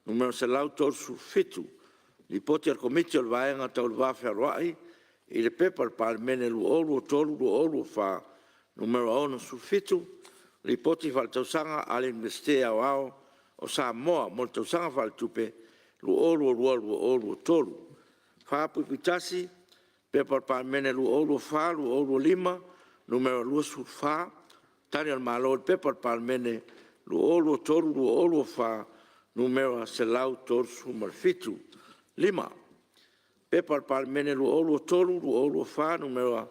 Nu.137, Lipoti a le Komiti o le Vaega Tau le Va Fealoai i le P.P.2023/2024 Nu.67, Lipoti Faaletausaga a le Iunivesite Aoao o Samoa mo le Tausaga Faaletupe 2022/2023. 4.1 P.P.2024/2025 Nu.24, Tali a le Malo i Pepa a le Palemene 2023/2024 Nu.137. 5. P.P.2023/2024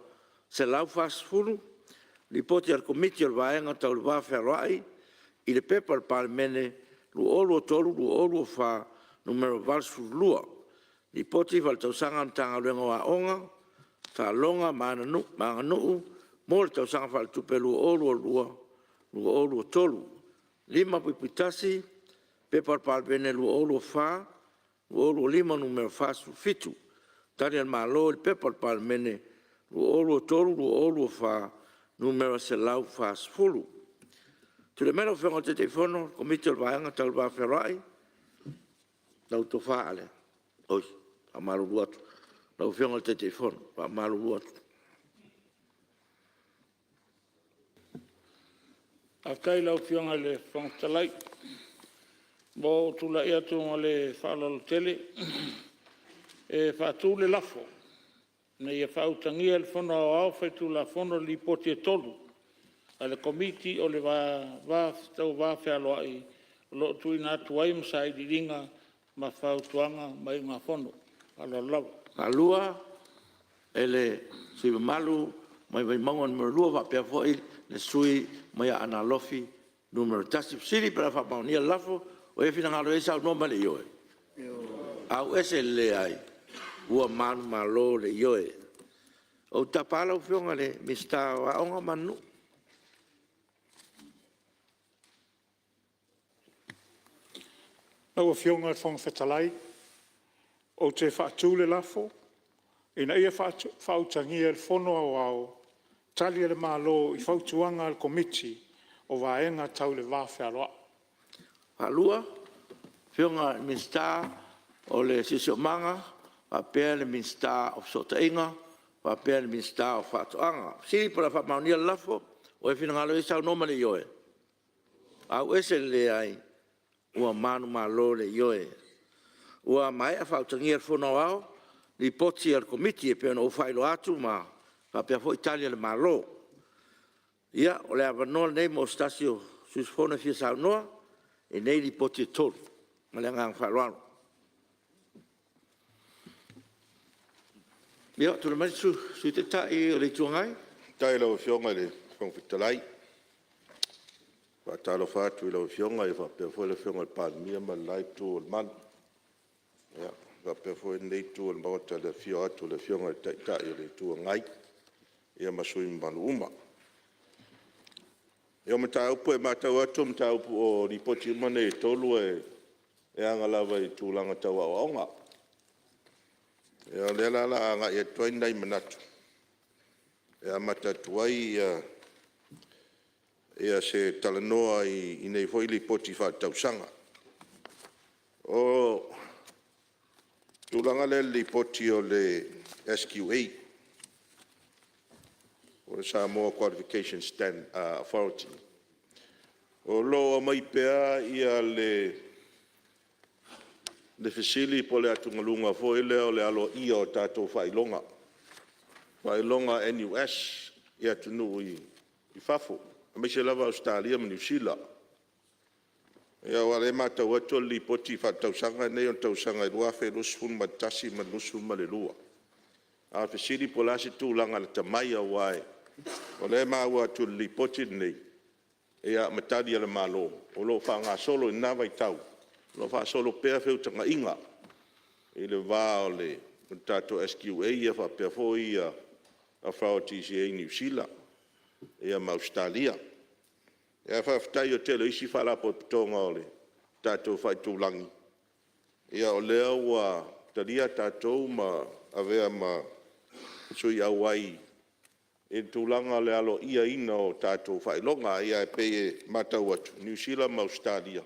Nu.140, Lipoti a le Komiti o le Vaega Tau le Va Fealoai i le P.P.2023/2024 Nu.82, Lipoti Faaletausaga a le Matagaluega o Aoga, Taaloga ma Aganuu mo le Tausaga Faaletupe 2022/2023. 5.1, P.P.2024/2025 Nu.47, Tali a le Malo i le Pepa a le Palemene 2023/2024 Nu.140. Tulai mai lau Afioga i le Taitaifono o le Komiti o le Vaega Tau le Va Fealoai, lau Tofa Ale. Oi, faamalulu atu i lau Afioga i le Taitaifono, faamalulu atu. Faafetai i lau Afioga i le Fofoga Fetalai. Ua ou tulai atu ma le faaaloalo tele e faatu le lafo, Ina ia faautagia e le Fono Aoao Faitulafono Lipoti e 3 a le Komiti o le Va Tau Va Fealoai o lo o tuuina atu ai ma Sailiiliga, ma Fautuaga ma Iugafono. Ma le faaaloalo lava. Faafetai i le sui usufono mamalu mai Vaimauga 2 faapea foi le sui usufono mai Aana Alofi 1. O le fesili pe a faamaonia le lafo, ua e finagalo ai e saunoa ma le ioe? Auese le leai. Ua manumalo le ioe. Ou te tapa lau Afioga i le Minisita o Aoga ma Aganuu. Lau Afioga i le Fofoga Fetalai ou te faatu le lafo, Ina ia faautagia e le Fono Aoao Tali a le Malo i Fautuaga a le Komiti o Vaega Tau le Va Fealoai. Afioga i le Minisita o le Siosiomaga faapea le Minisita o Fesootaiga faapea le Minisita o Faatoaga. O le fesili po o le a faamaonia le lafo, ua e finagalo ai e saunoa ma le ioe? Auese le leai. Ua manumalo le ioe. Ua maea faautagia e le Fono Aoao Lipoti a le Komiti e pei ona ou faailoa atu ma faapea foi Tali a le Malo. Ia, o le avanoa lenei mo se tasi o sui usufono e fia saunoa i nei Lipoti e 3. Ma le agaga faaaloalo. Ia, tulai mai le Sui Taitai o le Itu Agai. Faafetai i lau Afioga i le Fofoga Fetalai. E faatalofa atu i lau Afioga faapea foi le Afioga i le Palemia ma le la itu o le malu. E faapea foi lenei itu o le Maota i le afio atu o le Afioga i le Taitai o le Itu Agai ma sui usufono mamalu uma. Ia o mataupu e matau atu o Lipoti uma nei e 3 e aga lava i tulaga tau aoaoga. Ia o lea la o le a agai atu ai nai manatu e amata atu ai se talanoa i nei foi Lipoti Faaletausaga. O le tulaga lea i le Lipoti a le SQA po o le Samoa Qualification Authority, o lo o aumai pea le fesili po o le atugaluga foi lea o le aloaia o tatou faailoga, faailoga NUS i atunuu i fafo, aemaise lava Ausetalia ma Niu Sila. Aua o lea e matau atu o le Lipoti Faaletausaga lenei o le tausaga 2021 ma le 2022. A o le fesili po o le a se tulaga lata mai aua o lea e maua atu i le Lipoti lenei ma Tali a le Malo o lo o faagasolo i lena vaitau, o lo o faasolo pea feutagaiga i le va o le tatou SQA faapea foi authorities e i ai i Niu Sila ma Ausetalia. Ae faafetai i le tele o isi Faalapotopotoga o le tatou faaitulagi, o lea ua talia tatou ma avea ma sui auai i le tulaga o le aloaiaina o tatou faailoga. Ae pei e matau atu, o Niu Sila ma Ausetalia,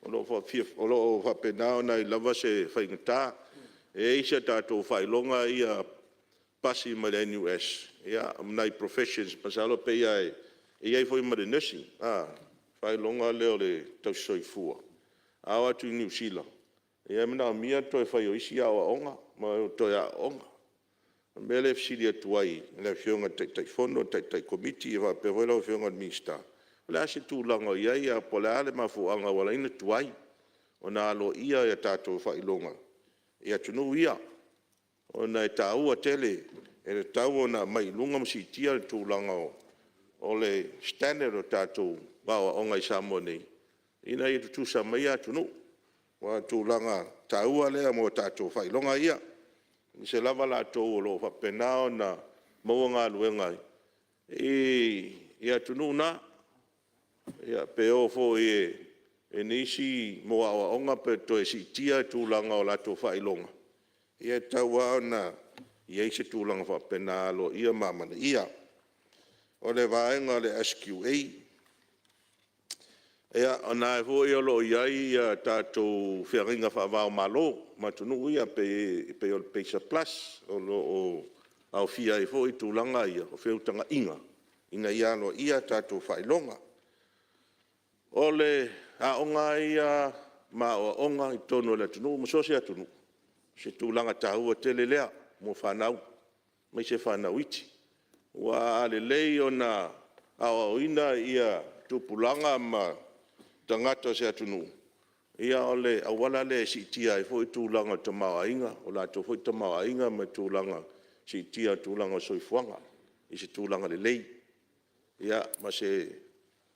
o lo o faapena ona i ai lava se faigata. E i ai isi a tatou faailoga ia pasi mai le NUS, ma nai professions masalo pei lava e i ai foi ma le Nursing faailoga lea o le tausi soifua. A o atu i Niu Sila, e manaomia le toe fai o isi aoaoga ma toe aooga. O le mea lea e fesili atu ai i le Afioga i le Taitaifono, le Taitai Komiti faapea foi lau Afioga i le Minisita, o le a se tulaga o i ai ae po o le a le mafuaaga ua ala ai ona tuai ona aloaia tatou faailoga i atunuu ia, ona e taua tele, e tatau ona aumai i luga ma siitia le tulaga o le standard o tatou aoaoga i Samoa nei, ina ia tutusa ma ia atunuu. Aua o le tulaga taua lea mo tatou faailoga ia, aemaise lava latou o lo o faapena ona maua galuega i atunuu na. Pe o foi i nisi mo aoaoga pe toe siitia le tulaga o latou faailoga, ia e tatau lava ona i ai se tulaga faapena aloaia ma amanaia. O le vaega o le SQA, ia o lena foi o lo o i ai tatou feagaiga faava-o-Malo ma atunuu ia e pei o le PACER Plus, o lo o aofia ai foi tulaga ia o feutagaiga ina ia aloaia tatou faailoga. O le aoga lava ia ma aoaoga i totonu o le atunuu ma so o se atunuu, o se tulaga taua tele lea mo fanau, aemaise fanau iti. Aua a lelei ona aoaoina tupulaga ma tagata o se atunuu, ia o le auala lea e siitia ai foi tulaga o le tamaoaiga, o latou foi tamaoaiga ma le tulaga siitia o le tulaga o le soifuaga i se tulaga lelei, ia ma se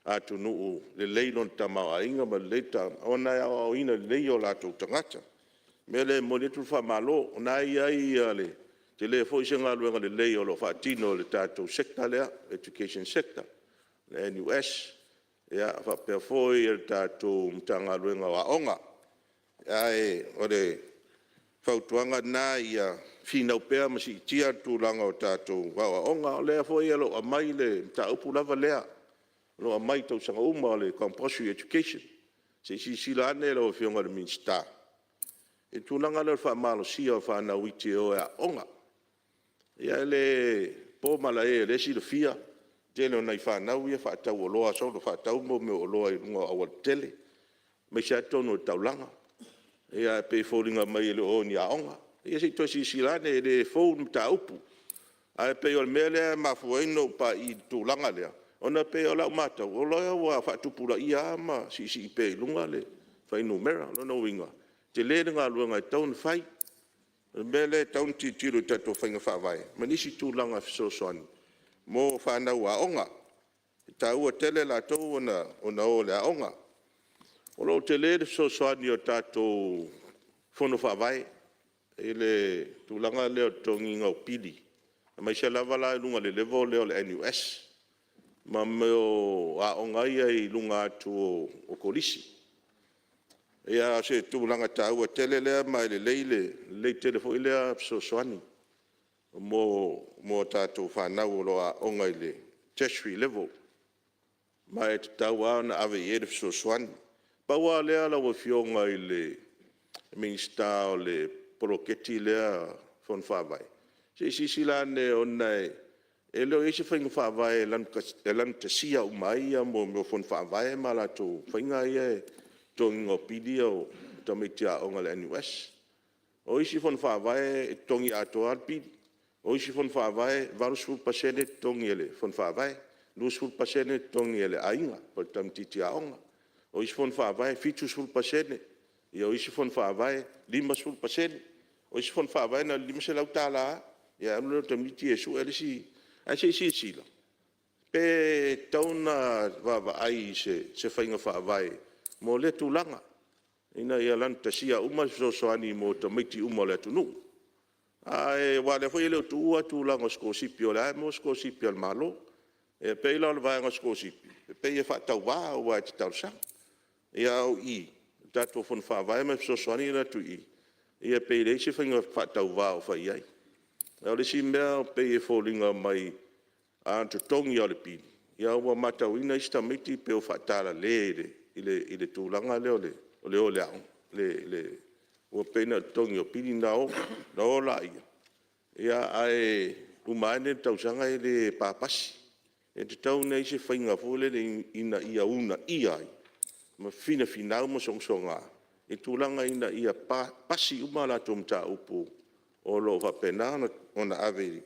atunuu lelei lona tamaoaiga ma lelei ona e aoaoina lelei o latou tagata. O le mea lea e momoli atu le faamalo, o lena e i ai le… tele foi se galuega lelei o lo o faatino e le tatou Sector lea, Education Sector, le NUS, faapea foi le tatou Matagaluega o Aoga. Ae o le fautuaga lena ia finau pea ma siitia le tulaga o tatou aoaoga. O lea foi o lo o aumai le mataupu lava lea o lo o aumai i tausaga uma o le Compulsory Education. Se i silasila ane lau Afioga i le Minisita i le tulaga lea o le faamalosia o fanau iti e o e aooga. Ia e le po malae o lea e silafia le tele o nai fanau ia e faatau soona faatau mea o oloa i luga o aualatetele, aemaise lava totonu o le taulaga. Ae pei e foliga mai e le o o i ni aoga. Ia se i toe silasila ane, e le fou le mataupu. Ae pei o le mea lea e mafua ai ona ou pai i le tulaga lea, ona e pei o lau matau, o lea ua faatupulaia lava ma siisii pea i luga le fuainumera. O lona uiga, e tele le galuega e tatau ona fai. O le mea lea e tatau ona tilotilo i tatou faiga faavae ma nisi tulaga fesoasoani mo fanau aoga. E taua tele latou ona o i le aoga. O lo o tele le fesoasoani a tatou Fono Faavae i le tulaga lea o le totogiina o pili, aemaise lava la i luga i le level lea o le NUS ma mea o aoga ia i luga atu o Kolisi. Ia o se tulaga taua tele lea ma e lelei tele foi lea fesoasoani mo a tatou fanau o lo o aooga i le tertiary level, ma e tatau lava ona ave i ai le fesoasoani. Pau lava o lea lau Afioga i le Minisita o le poloketi lea o le Fono Faavae, se i silasila ane ona e le o i ai se faiga faavae e laugatasia uma ai mea o Fono Faavae ma latou faiga ia i le totogiina o pili ia o tamaiti aoga a le NUS. O isi fono faavae e totogi atoa lava le pili. O isi fono faavae e 80% e totogi e le fono faavae, 20% e totogi e le aiga po o le tamaitiiti aoga. O isi fono faavae e 70%, o isi fono faavae e 50%. O isi fono faavae na o le $500 lava, ona alu lea o le tamaitiiti e sue le isi… Ae se i silasila pe tatau ona vaavaai i se faiga faavae mo lea tulaga ina ia laugatasia uma le fesoasoani mo tamaiti uma o le atunuu. Aua o lea foi e le o tuua le tulaga o sikolasipi o lea lava e maua sikolasipi a le Malo. E pei la o le vaega o sikolasipi, e pei e faatauva aua e te talosaga. A o i i le tatou Fono Faavae ma le fesoasoani la e atu i i, ia pei e leai se faiga faatauva o fai i ai. A o le isi mea e pei e foliga mai a na totogi lava o le pili, a ua matauina isi tamaiti pei ua faatalale i le tulaga lea o le o i le aoga. Ua pei na o le totogi o pili ona o lea, ae uma ane le tausaga e le papasi. E tatau ona i ai se faiga foi lele ina ia uunaia ai ma finafinau ma sogasoga i tulaga ina ia pasi uma a latou mataupu o lo o faapena ona ave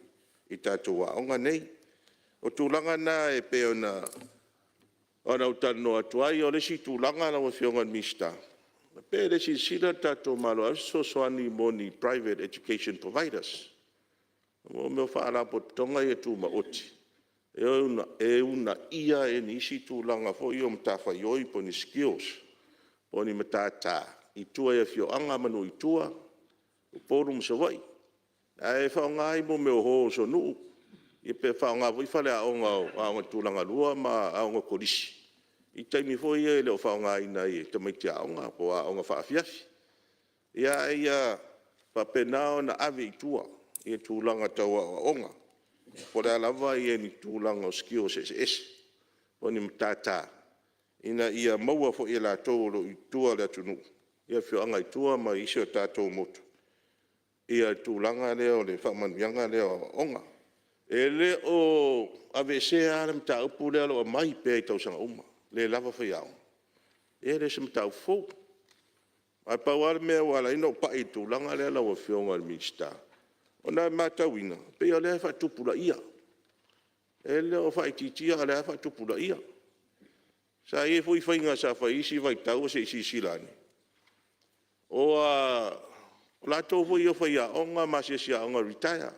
i tatou aoga nei. O tulaga na e pei ona ou talanoa atu ai. O le isi tulaga lau Afioga i le Minisita, pe le silasila le tatou Malo e ave se fesoasoani mo ni private education providers, mo mea o faalapotopotoga ia tumaoti e uunaia ai nisi tulaga foi ia o matafaioi po o ni skills po o ni matata i tua i afioaga ma nuu i tua, Upolu ma Savaii. Ae faaaoga ai mea o halls o nuu, ia pe faaaoga foi faleaoga o aoga tulagalua ma aoga kolisi. i taimi foi ia e le o faaaogaina ai e tamaiti aoga po o aoga faafiafi. Ae ia faapena ona ave i tua i tulaga tau aoaoga, po o le a lava ni tulaga o skills eseese po o ni matata ina ia maua foi e i latou o lo o i tua i le atunuu i afioaga i tua ma isi o tatou motu le tulaga lea o le faamanuiaga lea o aoaoga. E le o aveesea lava le mataupu lea o lo o aumai pea i tausaga uma, e le lava faiaoga. Ia e le o se mataupu fou. Ae pau lava le mea ua ala ai ona ou pai i le tulaga lea lau Afioga i le Minisita, ona e matauina, e pei o lea e faatupulaia. E le o faaitiitia a o lea lava e faatupulaia. Sa i ai foi faiga sa fai i isi vaitau se i silasila ane, o latou foi ia o faiaoga ma asiasi aoga retire,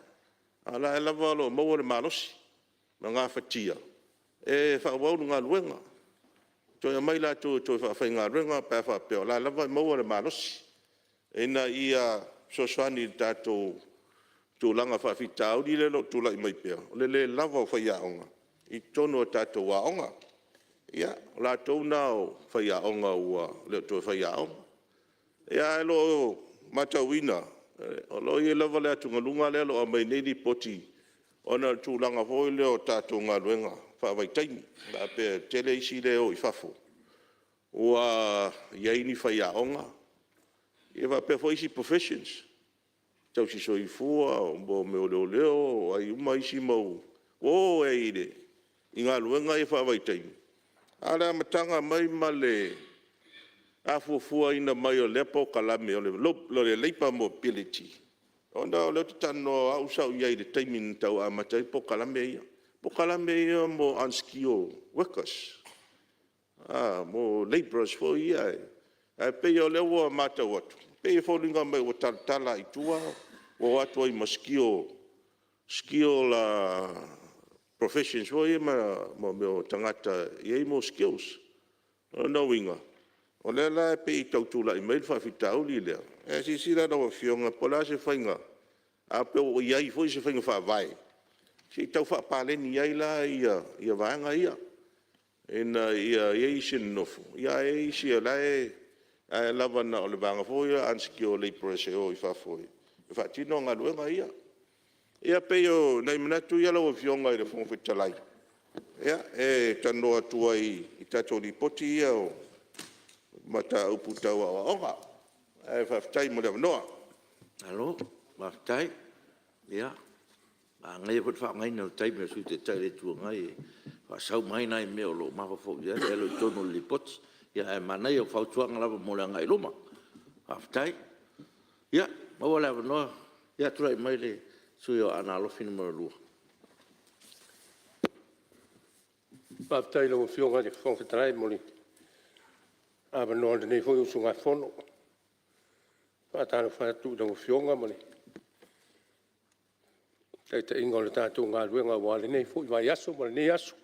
a o la e lava o lo o maua le malosi ma gafatia e faaauau le galuega. Toe aumai latou e toe faafaigaluega pe a faapea o la e lava e maua le malosi ina ia fesoasoani i le tatou tulaga faafitauli lea o lo o tulai mai pea, o le le lava o faiaoga i totonu o tatou aoga. Ia, o latou na o faiaoga ua le o toe faiaoga. Ae o lo o matauina, o lo o i ai lava le atugaluga lea o lo o aumai nei lipoti ona o le tulaga foi lea o tatou galuega faavaitaimi, faapea e toatele isi lea e o i fafo, ua i ai ni faiaoga faapea foi isi professions, tausisoifua, o mea o leoleo, o ai uma isi mau ua o ai i galuega ia faavaitaimi. A o le amataga mai ma le afuafuaina mai o lea polokalame o le Labour Mobility, ona o lea ou te talanoa o au sa ou i ai i le taimi na tau amata ai polokalame ia. O polokalame ia mo unskilled workers, mo labourers foi ia. Ae pei o lea ua matau atu, e pei e foliga mai ua talatala lava i tua ua o atu ai ma skill professions foi ia ma mea o tagata e i ai skills. O lona uiga, o lea la e pei e tau tulai mai le faafitauli lea, ae silasila lau Afioga po o le a se faiga, ae pe ua i ai foi se faiga faavae se i tau faapaleni ai la vaega ia, ina ia i ai isi e nonofo, ae i ai isi o la e lava na o le vaega foi lea o unskilled labourers e o i fafo e faatino galuega ia. Ia pei o nai manatu ia lau Afioga i le Fofoga Fetalai e talanoa atu ai i tatou Lipoti ia o mataupu tau aoaoga. Ae faafetai mo le avanoa. Malo faafetai. Ia, manaia foi le faaaogaina o le taimi o le Sui Taitai o le Itu Agai e faasau mai ai nai mea o lo o mafaufau i ai ae le o i totonu o le Lipoti. Ae manaia o fautuaga lava mo le agai i luma. Faafetai. Ia, ua maua le avanoa. Ia tulai mai le sui usufono mo Aana Alofi 2. Faafetai i lau Afioga i le Fofoga Fetalai mo le avanoa o lenei foi usugafono. E faatalofa atu i lau Afioga ma le taitaiga o le tatou galuega aua lenei foi vaiaso ma lenei aso.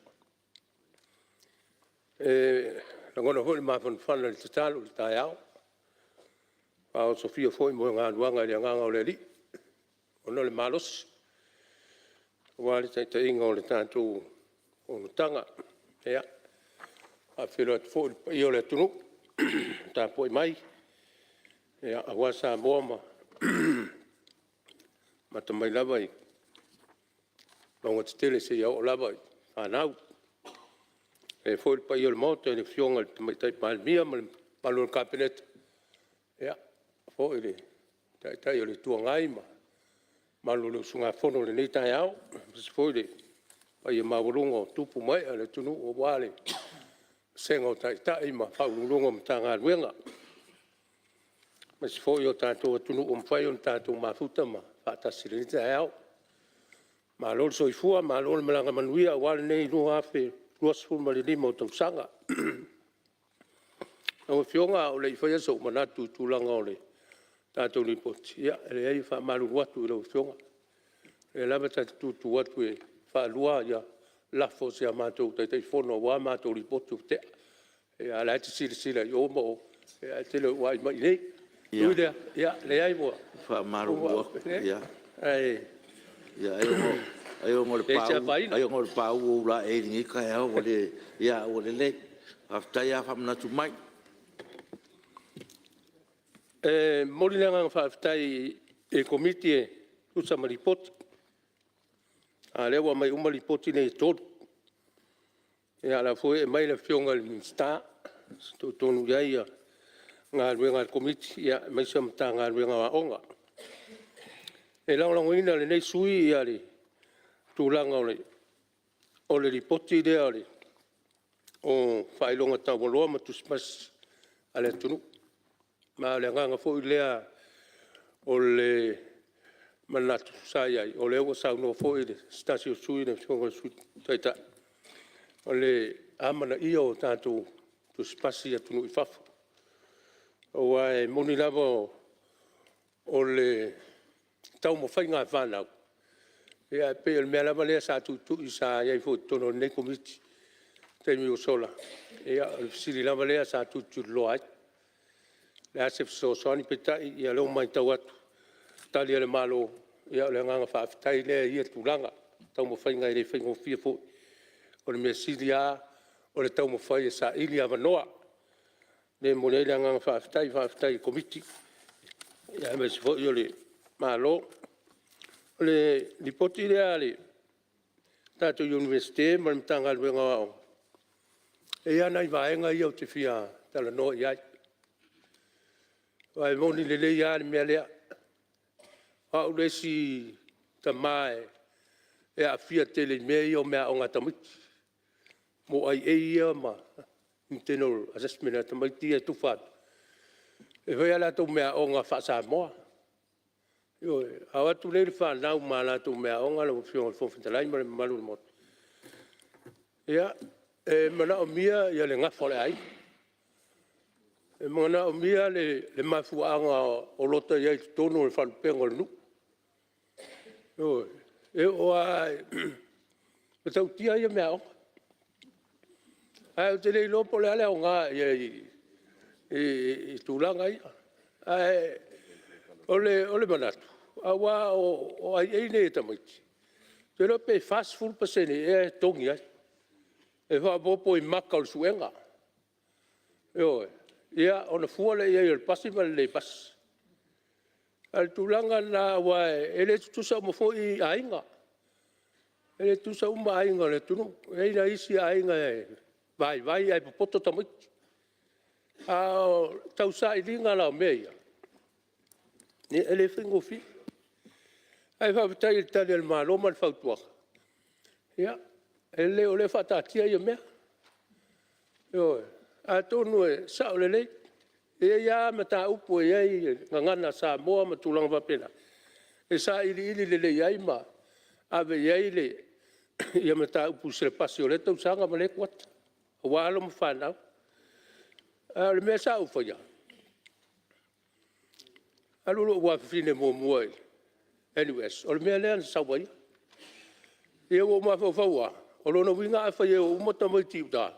E lagona foi le mafanafana i le tatalo i le taeao, ua faaosofia foi moegaluaga i le agaga o le Alii, lagona le malosi aua le taitaiga o le tatou fonotaga. Ia, e faafeiloai atu foi i le paia o le atunuu o tapuai mai aua Samoa ma amata mai lava i mauga tetele seia oo lava i fanau. E faapea foi le paia o le Maota i le Afioga i le Tamaitai Palemia ma le mamalu o le Kapeneta, faapea foi le Taitai o le Itu Agai ma le mamalu o le usugafono i lenei taeao, aemaise foi le paia maualuga o tupu ma ee o le atunuu aua le vasega o Taitai ma Faauluuluga o Matagaluega, aemaise foi o tatou atunuu ua mafai ona tatou mafuta ma faatasi i lenei taeao. Malo le soifua malo le malaga manuia aua lenei 2025 o tausaga. Lau Afioga a o le i faia sou manatu i tulaga o le tatou Lipoti, ia e leai e faamalulu atu i lau Afioga, o lea lava ta te tutu atu e faalua lafo a si a matou Taitaifono aua matou Lipoti ua tea, a o la e te silasila i o ma o, ae te le o vaai mai i inei. E ui i lea, ia leai ua… E faamalulu atu, Ae ai ona o leai se afaina. le paū o ulaei i lenei taeao ua le… Ia, ae ua lelei. Faafetai lava faamanatu mai. E momoli le agaga faafetai i le Komiti e tusa ma Lipoti, a o lea ua aumai uma Lipoti nei e 3. Ia o la foi e aumai le Afioga i le Minisita e fitoitonu i ai galuega a le Komiti aemaise o le Matagaluega o Aoga. E lagolagoina e lenei sui usufono le tulaga o le Lipoti lea o Faailoga Taualoa ma Tusi Pasi a le atunuu. Ma o le agaga foi lea o le manatu sa i ai, o lea ua saunoa foi se tasi o sui usufono le Afioga i le Sui Taitai, o le amanaia o tatou Tusi Pasi i atunuu i fafo. Aua e moni lava o le taumafaiga a fanau, ae pei o le mea lava lea sa tuitui sa i ai foi i totonu o lenei Komiti i taimi ua sola, ia o le fesili lava lea sa tulituliloa ai, o le a se fesoasoani? Peitai o lea ua matau atu i Tali a le Malo, ia o le agaga faafetai lea i ia tulaga, taumafaiga e le faigofie foi. O le mea sili lava o le taumafai e saili avanoa. O lea e momoli ai le agaga faafetai, faafetai i le Komiti aemaise foi o le Malo. O le Lipoti lea a le tatou Iunivesite ma le Matagaluega o Aoga, e i ai lava nai vaega ia ou te fia talanoa i ai, aua e moni lelei lava le mea lea. O au le isi tama e aafia tele i mea ia o meaaoga a tamaiti, mo IA ia ma internal assessment a tamaiti ia e tufa atu, e fai a latou meaaoga faa-Samoa. Ioe. A o atu nei le fanau ma latou meaaoga lau Afioga i le Fofoga Fetalai ma le mamalu o le Maota, ia, e manaomia le gafa o le aiga, e manaomia le mafuaaga o lo o i ai i totonu o le faalupega o le nuu. Ioe. E oo lava e matautia ia meaaoga, ae ou te le iloa po o le a le aoga i ai i tulaga ia. Ae o le manatu, aua o IA nei a tamaiti, ou te iloa pe 40% ea e totogi ai, e faaopoopo i maka o le suega. Ioe. Ia ona fua lea i ai o le pasi ma le le pasi. A o le tulaga lena aua e le tutusa uma foi aiga, e le tutusa uma aiga o le atunuu. E i ai nai isi aiga e vaivai ae popoto tamaiti. A o le tausailiga la o mea ia, e le faigofie. Ae faafetai i le Tali a le Malo ma le fautuaga, ia e lelei o lea e faataatia ia mea. Ioe. Atonu e sao lelei, e i ai lava mataupu e i ai le gagana Samoa ma tulaga faapena, e sailiili lelei ai ma ave i ai mataupu i selapasi o lea tausaga ma lea kuata aua alo ma fanau. A o le mea sa ou faia, alu lou afafine muamua i le NUS, o le mea lea na sau ai ia. Ina ua ou mafaufau lava, o lona uiga afai e o uma tamaiti i uta,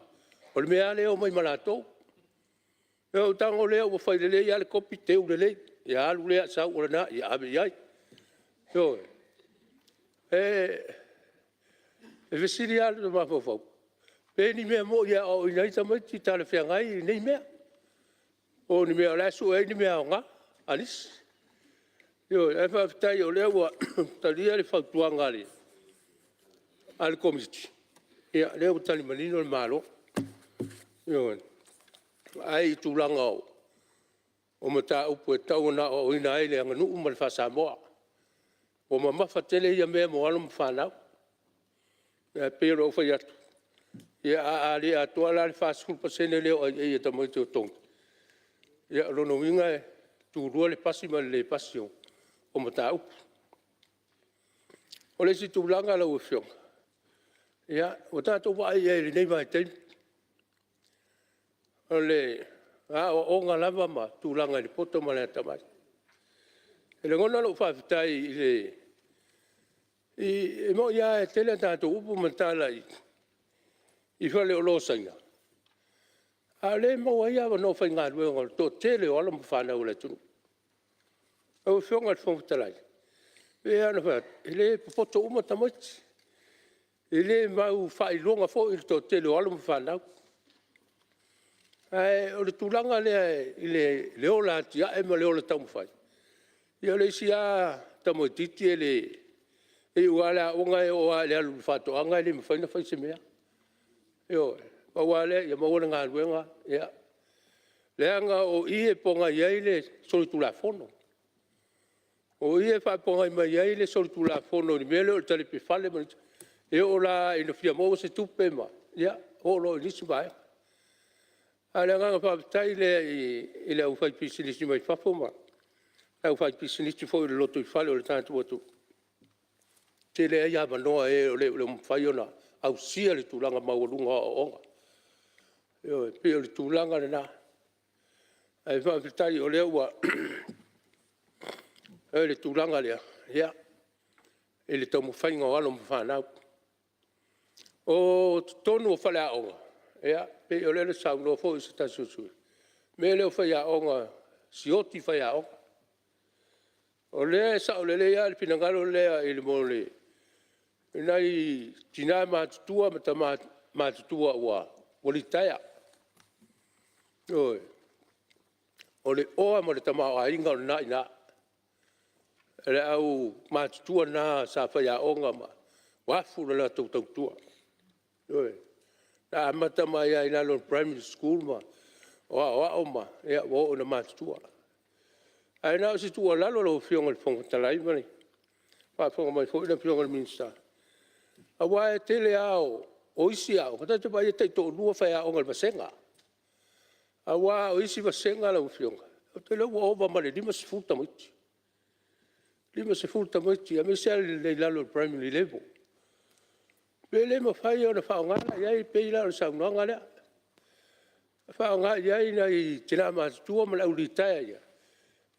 o le mea lava lea e omai ma latou. Ia ona ou tago lea ua fai lelei lava le kopi teu lelei, ia alu lea sau o lena, ia ave i ai. Ioe. E fesili lava lou mafaufau, pe ni mea moni e aoaoina ai tamaiti talafeagai nei mea, po o ni mea o la e sue ai ni mea aoga a nisi. Ioe. Ae faafetai o lea ua talia le fautuaga a le Komiti, ia o lea ua tali manino le Malo, ioe, vaai i tulaga o mataupu e tatau ona aoaoina ai le aganuu ma le faa-Samoa. Ua mamafa tele ia mea mo alo ma fanau. Ae pei ona ou fai atu, ia a le atoa la le 40% lea o IA a tamaiti o totogi, ia o lona uiga e tulua le pasi ma le le pasi o mataupu. O le isi tulaga lau Afioga, ia ua tatou vaai i ai i lenei vaitaimi, o aoaoga lava ma tulaga i le poto ma le atamai. E lagona lou faafetai e moni lava e tele a tatou upu ma tala i faleoloa o Saina, a o lea e maua ai avanoa faigaluega o le toatele o alo ma fanau a le atunuu. Lau Afioga i le Fofoga Fetalai, e pei lava ona fai atu, e le popoto uma tamaiti, e le mau faailoga foi le toatele o alo ma fanau. Ae o le tulaga lea i le ola atiae ma le ola taumafai, ia o le isi lava tamaitiiti e iu lava le aoga e oo lava i le alu i le faatoaga e le mafai ona fai se mea. Ioe. Pau lava lea ia maua le galuega, ia leaga o i e pogai ai le solitulafono. O i e faapogai mai ai le solitulafono i le mea lea o le talepe fale ma le… E oo la ina fia maua se tupe ma… ia oo loa i le isi vaega. A o le agaga faafetai lea i le aufaipisinisi mai fafo ma le aufaipisinisi foi o le lotoifale o le tatou atunuu, e tele ai avanoa i e o lo o mafai ona ausia le tulaga maualuga o aoaoga. Ioe, e pei o le tulaga lena, ae faafetai o lea ua i ai le tulaga lea i le taumafaiga o alo ma fanau. O totonu o faleaoga, e pei o lea na saunoa foi se tasi o sui usufono, o le mea lea o faiaoga, sioki faiaoga. O lea e sao lelei lava le finagalo lea i nai tina matutua ma tama matutua ua litaea, ioe. O le oa ma le tamaoaiga o lena e i ina. O le aumatutua na sa faiaoga ma afu le latou tautua, ioe. Na amata mai lava i lalo o le Primary School ma aoao ma ua oo ina matutua. Ae na o se tuualalo lau Afioga i le Fofoga Fetalai ma le faafofoga mai foi le Afioga i le Minisita, aua e tele lava o isi aoga, ta te vaai e taitoalua faiaoga i le vasega. Aua o isi vasega lau afioga, ou te iloa ua ova ma le 50 tamaiti, 50 tamaiti aemaise lava i lalo o le primary level. Pe le mafai ona faaaoga i ai, e pei la o le saunoaga lea, faaaoga i ai nai tina matutua ma le au litaea ia,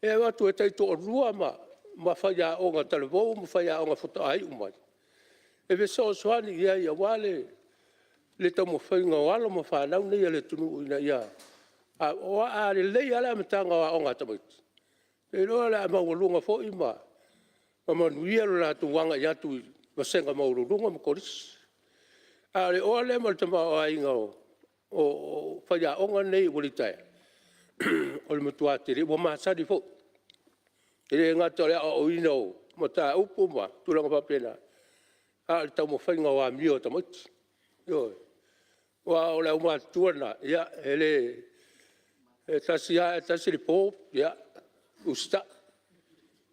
e o atu e taitoalua ma faiaoga talavou ma faiaoga faatoa iu mai e fesoasoani i ai aua le taumafaiga o alo ma fanau nei a le atunuu ina ia… Aua a lelei lava le amataga o aoga a tamaiti, ou te iloa o le a maualuga foi ma manuia le latou agai atu i vasega maualuluga ma kolisi. A o le oa lea ma le tamaoaiga o faiaoga nei ua litaea, o le matua tele, ua masani foi. E le gata o le aoaoina o mataupu ma tulaga faapena, a o le taumafaiga o amio a tamaiti, ioe. Aua o le aumatutua lena, ia e tasi lava ae tasi le po, ia usitai,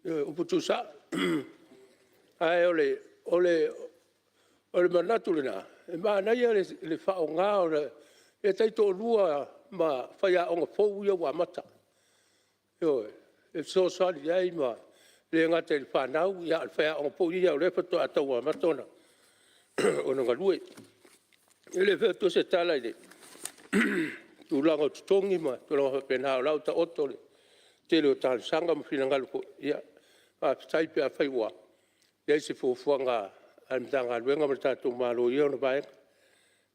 ioe, upu tuusao. Ae o le manatu lena, e manaia le faaaoga o le taitoalua ma faiaoga fou ia ua amata, ioe, e fesoasoani i ai ma e le gata i le fanau a o le faiaoga foi ia o lea faatoa tau amata ona galue. E le fai atua se tala i le tulaga o totogi ma tulaga faapena, o la e ua taoto le tele o talosaga ma finagalo foi, ia faafetai pe afai ua i ai se fuafuaga a le Matagaluega ma le tatou Malo i ia ona vaega.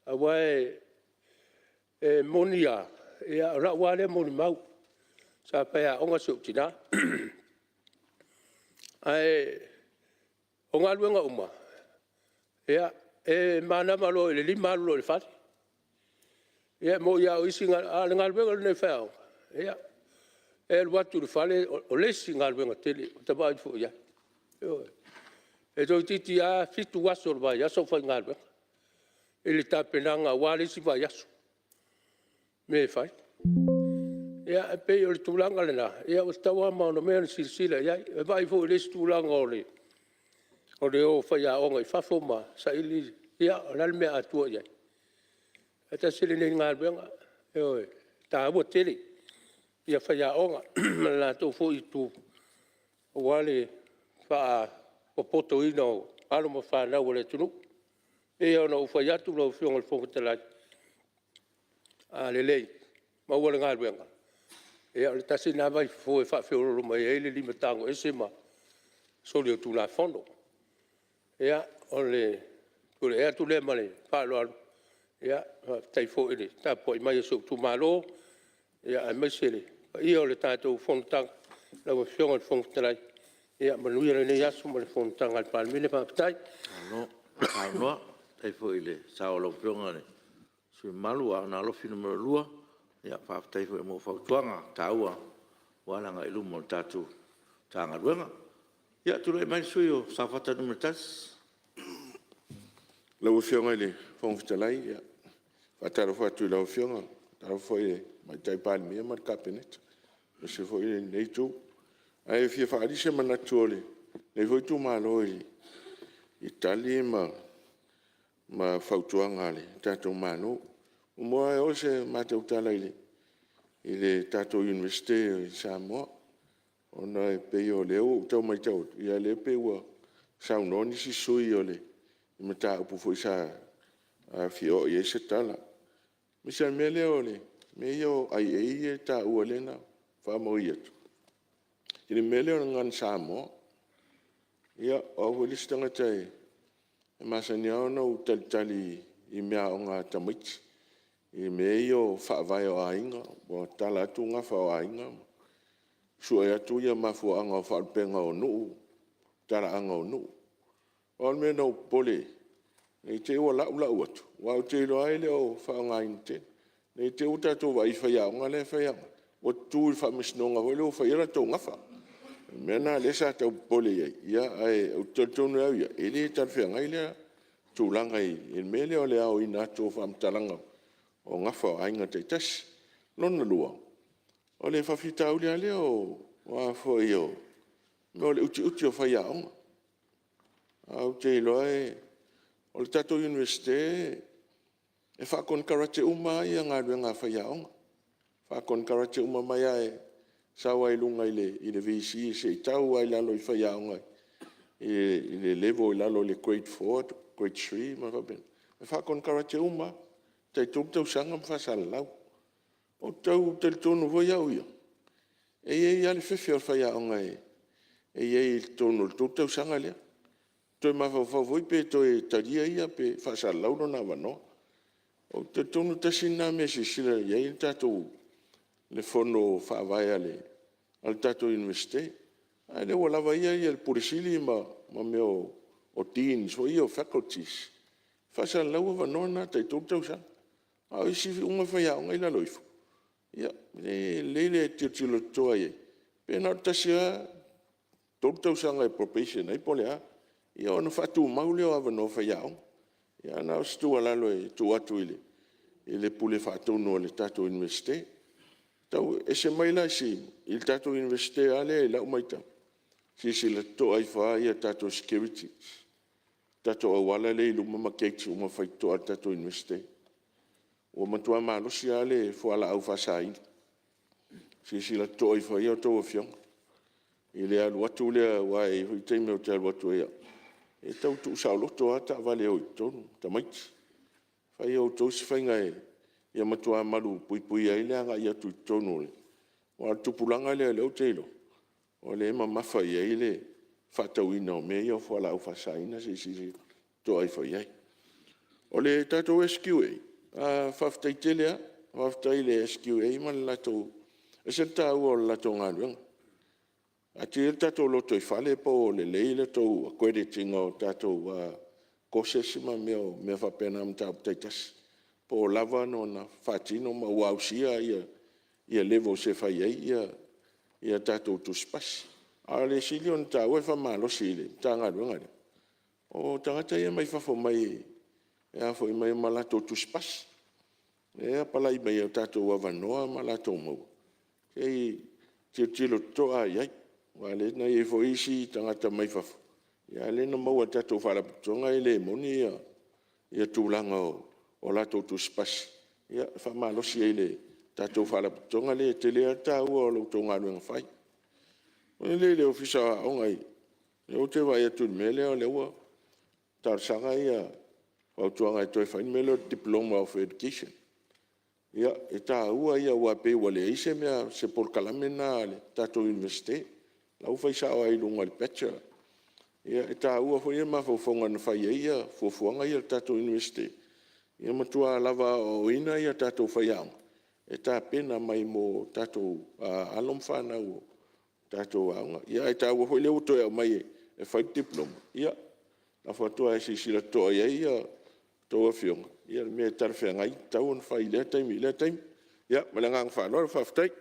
Aua e moni lava, o lau lava lea molimau, sa faiaoga si ou tina, ae o galuega uma, e manava loa i le 5:00 alu loa i le fale. Ia e moni lava o isi galuega, a o le galuega lenei o le faiaoga, ia, e alu atu i le fale o le isi galuega tele, ota vaai ifo i ai. Ioe. E toeitiiti lava 7 aso o le vaiaso o faigaluega i le tapenaga aua le isi vaiaso, mea e fai. Ia e pei o le tulaga lena ua tatau lava ona onomea ona silasila i ai. E vaai foi i le isi tulaga o le o o faiaoga i fafo ma saili, ia o le a le mea a tua i ai? Ae tasi lenei galuega, ioe, e taua tele faiaoga ma le latou foi itu aua le faapopotoina o alo ma fanau a le atunuu. E pei lava ona ou fai atu lau Afioga i le Fofoga Fetalai, a lelei, maua le galuega, ia o le tasi lena vaifofo e faafeoloolo mai ai le lima tago ese ma soli o le Tulafono. Ia, o le tulai atu lea ma le faaaloalo, faafetai foi i le tapuai mai a si ou itumalo, aemaise le paia o le tatou fonotaga. Lau Afioga i le Fofoga Fetalai, ia manuia lenei aso ma le fonotaga a le Palemene, faafetai. Malo saunoa, faafetai foi i le sao o lau Afioga i le sui usufono mamalu o Aana Alofi 2. Faafetai foi mo fautuaga taua aua le agai i luma o le tatou Matagaluega. Ia tulai mai le sui usufono mo Safata 1. Lau Afioga i le Fofoga Fetalai, e faatalofa atu i lau Afioga, faatalofa foi i le Tamaitai Palemia ma le Kapeneta, aemaise foi lenei Itu. Ae fia faaali se manatu o lenei foi itumalo i Tali ma fautuaga a le tatou Malo. E muamua lava oo se matou tala i le tatou Iunivesite i Samoa, ona e pei o lea ua ou tau matau atu, o lea e pei ua saunoa nisi sui usufono i mataupu foi sa fia oo i ai se tala. Aemaise lava le mea lea o mea ia o aai lea e taua lea na faamaui atu, i le mea lea o le Gunn-Samoa. Ia, o au foi le isi tagata e masani lava ona ou talitali i meaaoga a tamaiti, i mea ia o faavae o aiga, ua tatala atu gafa o aiga ma sue atu mafuaaga o faalupega o nuu, talaaga o nuu. Pau le mea na ou popole i ai, ne i te i ua lau lau atu, aua ou te iloa lava e le o faaaogaina tele. Ne i te i ua tatou vaai i faiaoga la e faiaoga ai, ua tutu i le faamasinoga foi lea ua fai ai latou gafa. O le mea lena o lea sa tau popole i ai, ae ou te talitonu lava au ia, e le talafeagai lea tulaga i le mea lea o le aoina atu o faamatalaga o gafa o aiga taitasi. Lona lua, o le faafitauli lava lea o le utiuti o faiaoga. Ae ou te iloa o le tatou Iunivesite e faakonekarate uma lava galuega a faiaoga, e faakonekarate uma mai lava e sau lava i luga i le VC seia tau lava i lalo i faiaoga i le level i lalo o le Grade 4, Grade 3 ma mea faapena, e faakonekarate uma lava, e tai 3 tausaga ma faasalalau. Ou te tau talitonu foi au ia, e i ai lava le fefe o le faiaoga e i ai i totonu o le 3 tausaga lea, toe mafaufau foi pe toe talia ia pe faasalalau lona avanoa. Ou te talitonu tasi lena mea e silasila i ai le tatou Fono Faavae a le tatou Iunivesite, a lea ua lava ia le Ofisa Sili ma mea o Deans foi ia o Faculties e faasalalau avanoa na tai 3 tausaga. A o isi uma faiaoga ia e i lalo ifo, ia, e lelei le tilotilo totoa i ai, pe na o le tasi lava, 3 tausaga e probation ai po o le a, ia ona faatumau lea o avanoa faiaoga. Ia na o se tuualalo e tuu atu i le Pule Faatonu a le tatou Iunivesite. E ese mai la i le tatou Iunivesite lava lea i lau matau, silasila totoa ifo lava i tatou securities, tatou auala lea e i luma ma gates uma faitotoa a le tatou Iunivesite. Ua matua malosi lava le fualaau faasaina. Silasila totoa ifo i ai a outou afioga i le alu atu lea, aua e i ai foi taimi ou te alu atu ai au, e tau tuusaoloto lava taavale e o i totonu, tamaiti. Fai e outou se faiga ia matua malupuipuia ai le agai atu i totonu, aua o le tupulaga lea o lea ou te iloa, o lea e mamafa i ai le faatauina o mea ia o fualaau faasaina, se i silasila totoa ifo i ai. O le tatou SQA, faafetai tele lava. Faafetai i le SQA ma le latou… E ese le taua o le latou galuega. E atia le tatou lotoifale po o lelei le tou accredit ina o tatou courses ma mea faapena i mataupu taitasi, po o lava ona faatino ma ua ausia levels e fai ai tatou tusipasi. A o le sili ona taua e faamalosi i le Matagaluega lea, o tagata ia mai fafo mai e mai ma latou tusipasi, lea e apalai mai i tatou avanoa ma latou maua, se i tilotilo totoa lava i ai, aua o lea na i ai foi isi tagata mai fafo, a o lea na maua e le tatou Faalapotopotoga e le moni tulaga o latou tusipasi, ia e faamalosi ai i le tatou Faalapotopotoga lea, e tele lava le taua o la outou galuega fai. Oo mai lea i le Ofisa o Aoga, lea ou te vaai atu i le mea lea o lea ua talosaga fautuaga e toe fai le mea lea o le Diploma of Education. Ia, e taua ia aua e pei ua leai se mea, se polokalame lena a le tatou Iunivesite, o la e ua fai sao lava i luga o le Bachelor. Ia e taua foi mafaufauga na fai ai fuafuaga ia a le tatou Iunivesite, ia matua lava aoaoina tatou faiaoga e tapena mai mo tatou alo ma fanau o tatou aoga. Ae taua foi lea ua toe aumai e fai le Diploma, ia lafo atu ae silasila totoa i ai a outou afioga i le mea e talafeagai e tatau ona fai i lea taimi i lea taimi. Ia ma le agaga faaaloalo faafetai.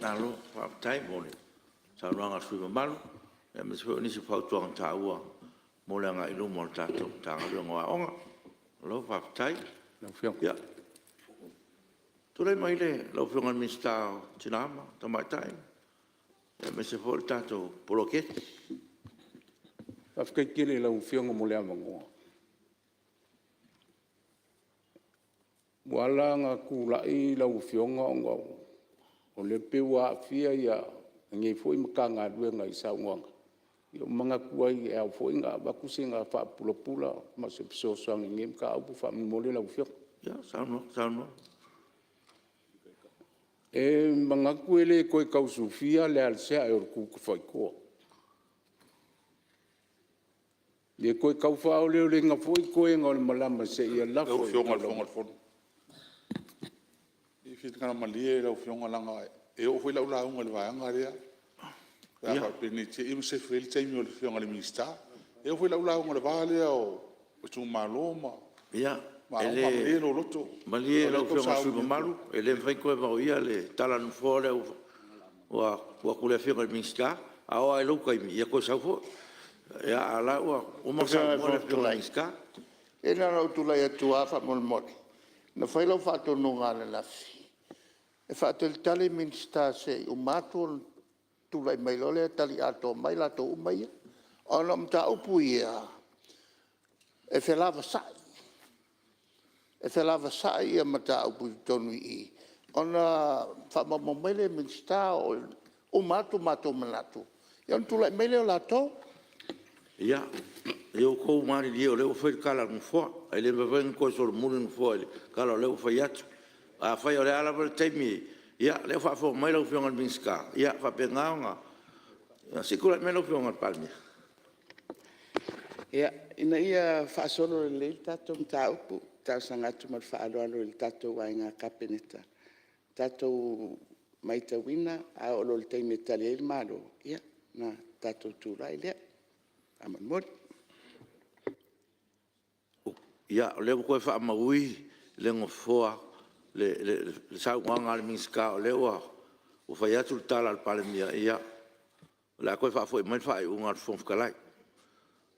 Malo faafetai mo le saunoaga a le sui usufono mamalu aemaise foi o nisi o fautuaga taua mo le agai i luma o le tatou Matagaluega o Aoga. Malo faafetai. Ia, tulai mai lau Afioga i le Minisita o Tina ma Tamaitai aemaise foi o le tatou Poloketi. Faafetai tele i lau Afioga mo le avanoa. Ua ala ona tulai lau Afioga ona o lea e pei ua aafia lenei foi Matagaluega i saunoaga, ia ua manatu ai e ao foi ona avatu sina faapulapula ma se fesoasoani i lenei mataupu faamolemole lau Afioga. Ia saunoa. E manatu e le toe tau sufia le alasiae o le tutafaitoa, e le toe tau faaoleoleina foi toega o le malama seia Lau lafo i Afioga i le Fofoga o le Fono, se i finagalo malie lau Afioga leaga e oo foi lau lauga i le vaega lea, pe a faapea ne i te i ua sefe ai le taimi o le Afioga i le Minisita. E oo foi lau lauga i le va lea o itumalo ma aoga, malie lou loto. O Malie lea lau ua tau Afioga i le sui usufono sauni atu ai. mamalu, e le mafai ona toe vaoia le tala a le Nofoa lea ua tuu atu i le Afioga i le Minisita. A oo lava i lou taimi, ia toe sau foi. A o la ua uma ona saunoa le Afioga i le Minisita. Ia na ona ou tulai atu lava faamolemole, na fai lau faatonuga ananafi e faatalitali Minisita se i uma atu ona tulai mai loa lea tali atoa mai latou uma ia. Ona o mataupu ia e felavasai, e felavasai mataupu i totonu i i ona faamaumau mai lea e Minisita, uma atu matou manatu ia ona tulai mai lea o latou. Ia outou malilie o lea ua fai le tala a le Nofoa, e le mafai foi ona toe solomuli le Nofoa i le tala o lea ua fai atu. Afai o le a lava le taimi, ia o lea ua faafofoga mai lau Afioga i le Minisita, ia faapena ona… Se i tulai mai lau Afioga i le Palemia. Ia, ina ia faasolo lelei le tatou mataupu, e talosaga atu ma le faaaloalo i le tatou Aiga Kapeneta, tatou maitauina a oo loa i le taimi e tali ai le Malo, ia ona tatou tulai lea faamolemole. Ia, o lea ua toe faamauina le Nofoa le saunoaga a le Minisita o lea ua fai atu le tala a le Palemia. Ia, o le a toe faafoi mai le faaiuga a le Fofoga Fetalai.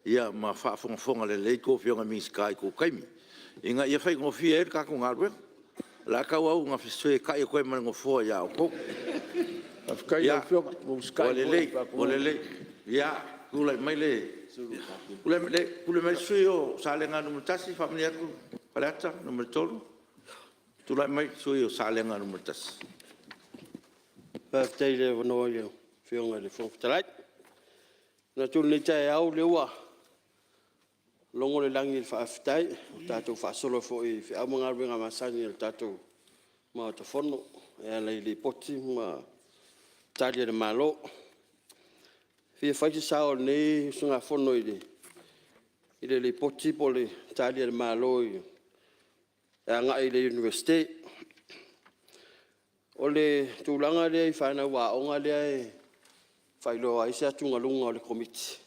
Ia ma faafogafoga lelei a outou Afioga i Minisita i tou taimi ina ia faigofie ai le tatou galuega. O le a tauau ina fesetai atu ai ma le Nofoa ia outou. Faafetai i lau Afioga, ua Ua usitai foi i le lelei, ua faatonuga. lelei. Ia, tulai mai le sui usufono mo Salega 1, faamalie atu Faleata 3. Tulai mai le sui usufono mo Salega 1. Faafetai i le avanoa i lau Afioga i le Fofoga Fetalai. E manatu o lenei taeao o lea ua logo le lagi i le faafetai ua tatou faasolo foi i feau ma galuega masani a le tatou Maota Fono e ala i Lipoti ma Tali a le Malo. E fia fai se sao o lenei usugafono i le Lipoti po o le Tali a le Malo e agai i le Iunivesite. O le tulaga lea i fanau aoga lea e faailoa ai se atugaluga o le Komiti,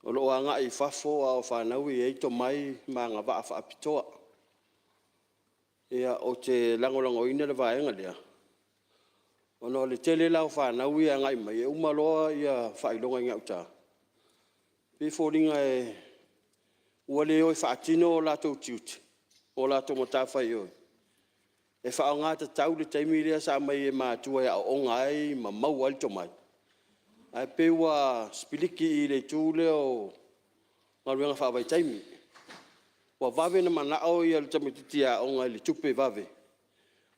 o lo o agai i fafo a o fanau e i ai tomai ma agavaa faapitoa. Ou te lagolagoina le vaega lea, ona o le tele la o fanau ia e agai mai, e uma loa faailoga i gauta, e pei e foliga ua le o e faatino o latou tiute po o latou matafaioi e faaaoga tatau le taimi lea sa aumai ai e matua e aooga ai ma maua ai le tomai, ae pei ua sipiliki i le itu lea o galuega faavaitaimi. Ua vave ona manao le tamaitiiti aoga i le tupe vave,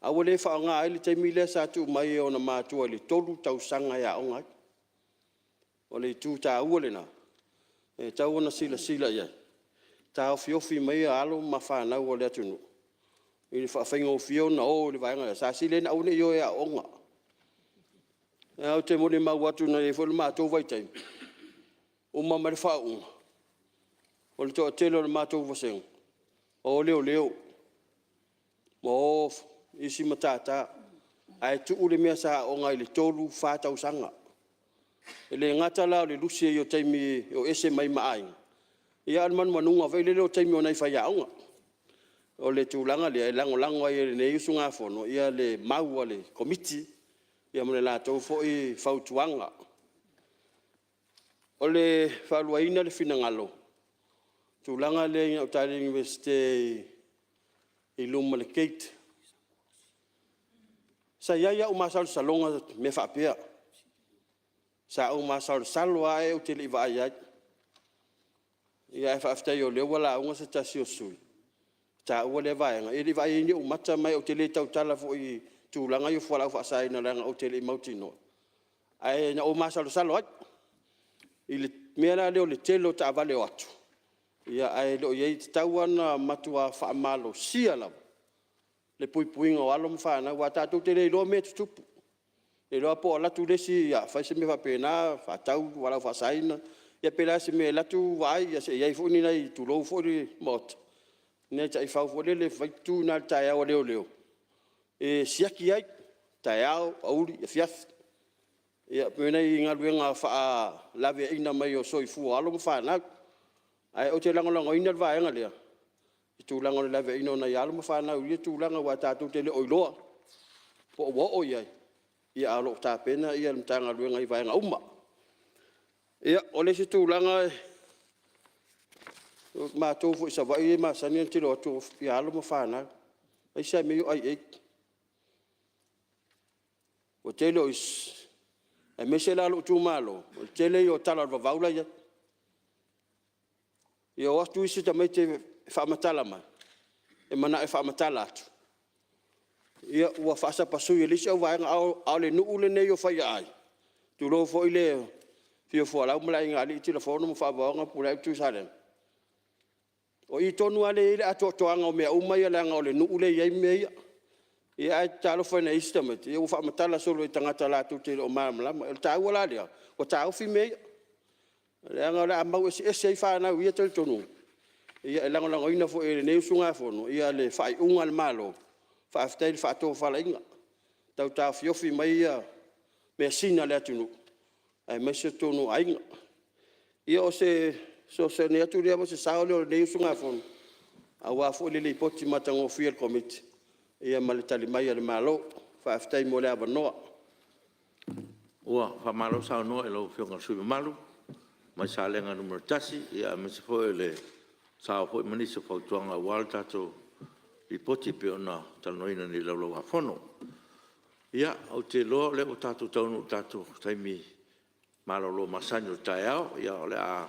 a ua le faaaogaina ai le taimi lea sa tuu mai e ona matua i le 3 tausaga e aoga ai. O le itu taua lena e tatau ona silasila i ai, taofiofi mai alo ma fanau a le atunuu i le faafaigofie ona o i le vaega lea, sa sili ai ona aua ne i o e aooga. Ae ou te molimau atu na i ai foi le matou vaitaimi, uma mai le faauuga, o le toatele o le matou vasega, ua o leoleo, ua o isi matata, ae tuu le mea sa aooga ai i le 3, 4 tausaga. E le gata la o le lusi ai o taimi e o ese mai ai ma aiga, a o le manumanuga foi lele o taimi o nai faiaoga. O le tulaga lea e lagolago ai e lenei usugafono le mau a le Komiti ma le latou foi fautuaga. O le faaluaina o le finagalo i le tulaga lea i gauta i le Iunivesite i luma o le gate. Sa i ai lava ou masalosaloga i mea faapea. Sa ou masalosalo lava ae ou te le i vaai i ai. Ae faafetai o lea ua lauga se tasi o sui usufono e taua lea vaega, e le i vaaia i ni ou mata ma ou te le tautala foi i tulaga ia o fualaau faasaina leaga ou te le i mautinoa, ae na ou masalosalo ai i le mea la lea o le tele o taavale e o atu ae le o i ai… E tatau lava ona matua faamalosia lava le puipuiga o alo ma fanau aua tatou te le iloa mea e tutupu. E le iloa po o alu atu le isi fai se mea faapena, faatau fualaau faasaina ia pe le a se mea e alu atu vaai se i i ai foi ni nai, tulou foi le Maota, ni nai taifau foi lele e tu i ina i le taeao a leoleo e siaki ai, taeao, aoauli, afiafi. Ia pei o nai galuega faalaveaiina mai o soifua o alo ma fanau. Ae ou te lagolagoina le vaega lea i le tulaga o le laveaiina o nai alo ma fanau i ia tulaga aua tatou te le o iloa po o ua oo i ai, ae o lo o tapena le Matagaluega i vaega uma. Ia, o le isi tulaga, o matou foi i Savaii e masani ona tilotilo atu i alo ma fanau, aemaise lava mea ia o ai ei. O le tele o isi, aemaise la o lou itumalo, o le tele ia o tala o le vavau la e i ai. E o atu isi tamaiti e faamatala mai, e manao e faamatala atu, ia ua faasapasui e le isi auvaega. A o le nuu lenei o Faiaai, tulou foi le afio o Fualau ma le Aiga Alii, Tilafono ma Faafaoga, Pulea ma Tuisalega, o i tonu lava lea e i ai le atoatoaga o mea uma ia leaga o le nuu lea e i ai mea ia. Ae talofa i nai isi tamaiti, ia ua faamatala solo e tagata latou te le o malamalama. O le taua la lea, ua taofi mea ia, leaga o le a mau eseese ai fanau i ia talitonuga. E lagolagoina foi e lenei usugafono le faaiuga a le Malo, faafetai i le faatofalaiga, tau taofiofi mai measina a le atunuu aemaise totonu o aiga. Ia o se fesoasoani atu lea ma se sao lea o lenei usugafono aua foi le Lipoti matagofie a le Komiti ma le Tali mai a le Malo. Faafetai mo le avanoa. Ua faamalo saunoa i lau Afioga i le sui usufono mamalu mai Salega 1, aemaise foi o le sao foi ma nisi o fautuaga aua le tatou Lipoti e pei ona talanoaina nei i le Laulau a Fono. Ia, ou te iloa o lea ua tatou taunuu i le tatou taimi malolo masani o le taeao. O le a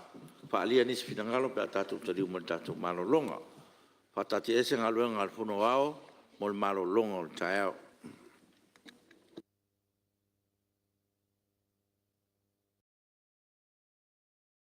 faaalia nisi finagalo pe a tatou taliu mai le tatou malologa. E faataatiaese Galuega a le Fono Aoao mo le malologa o le taeao.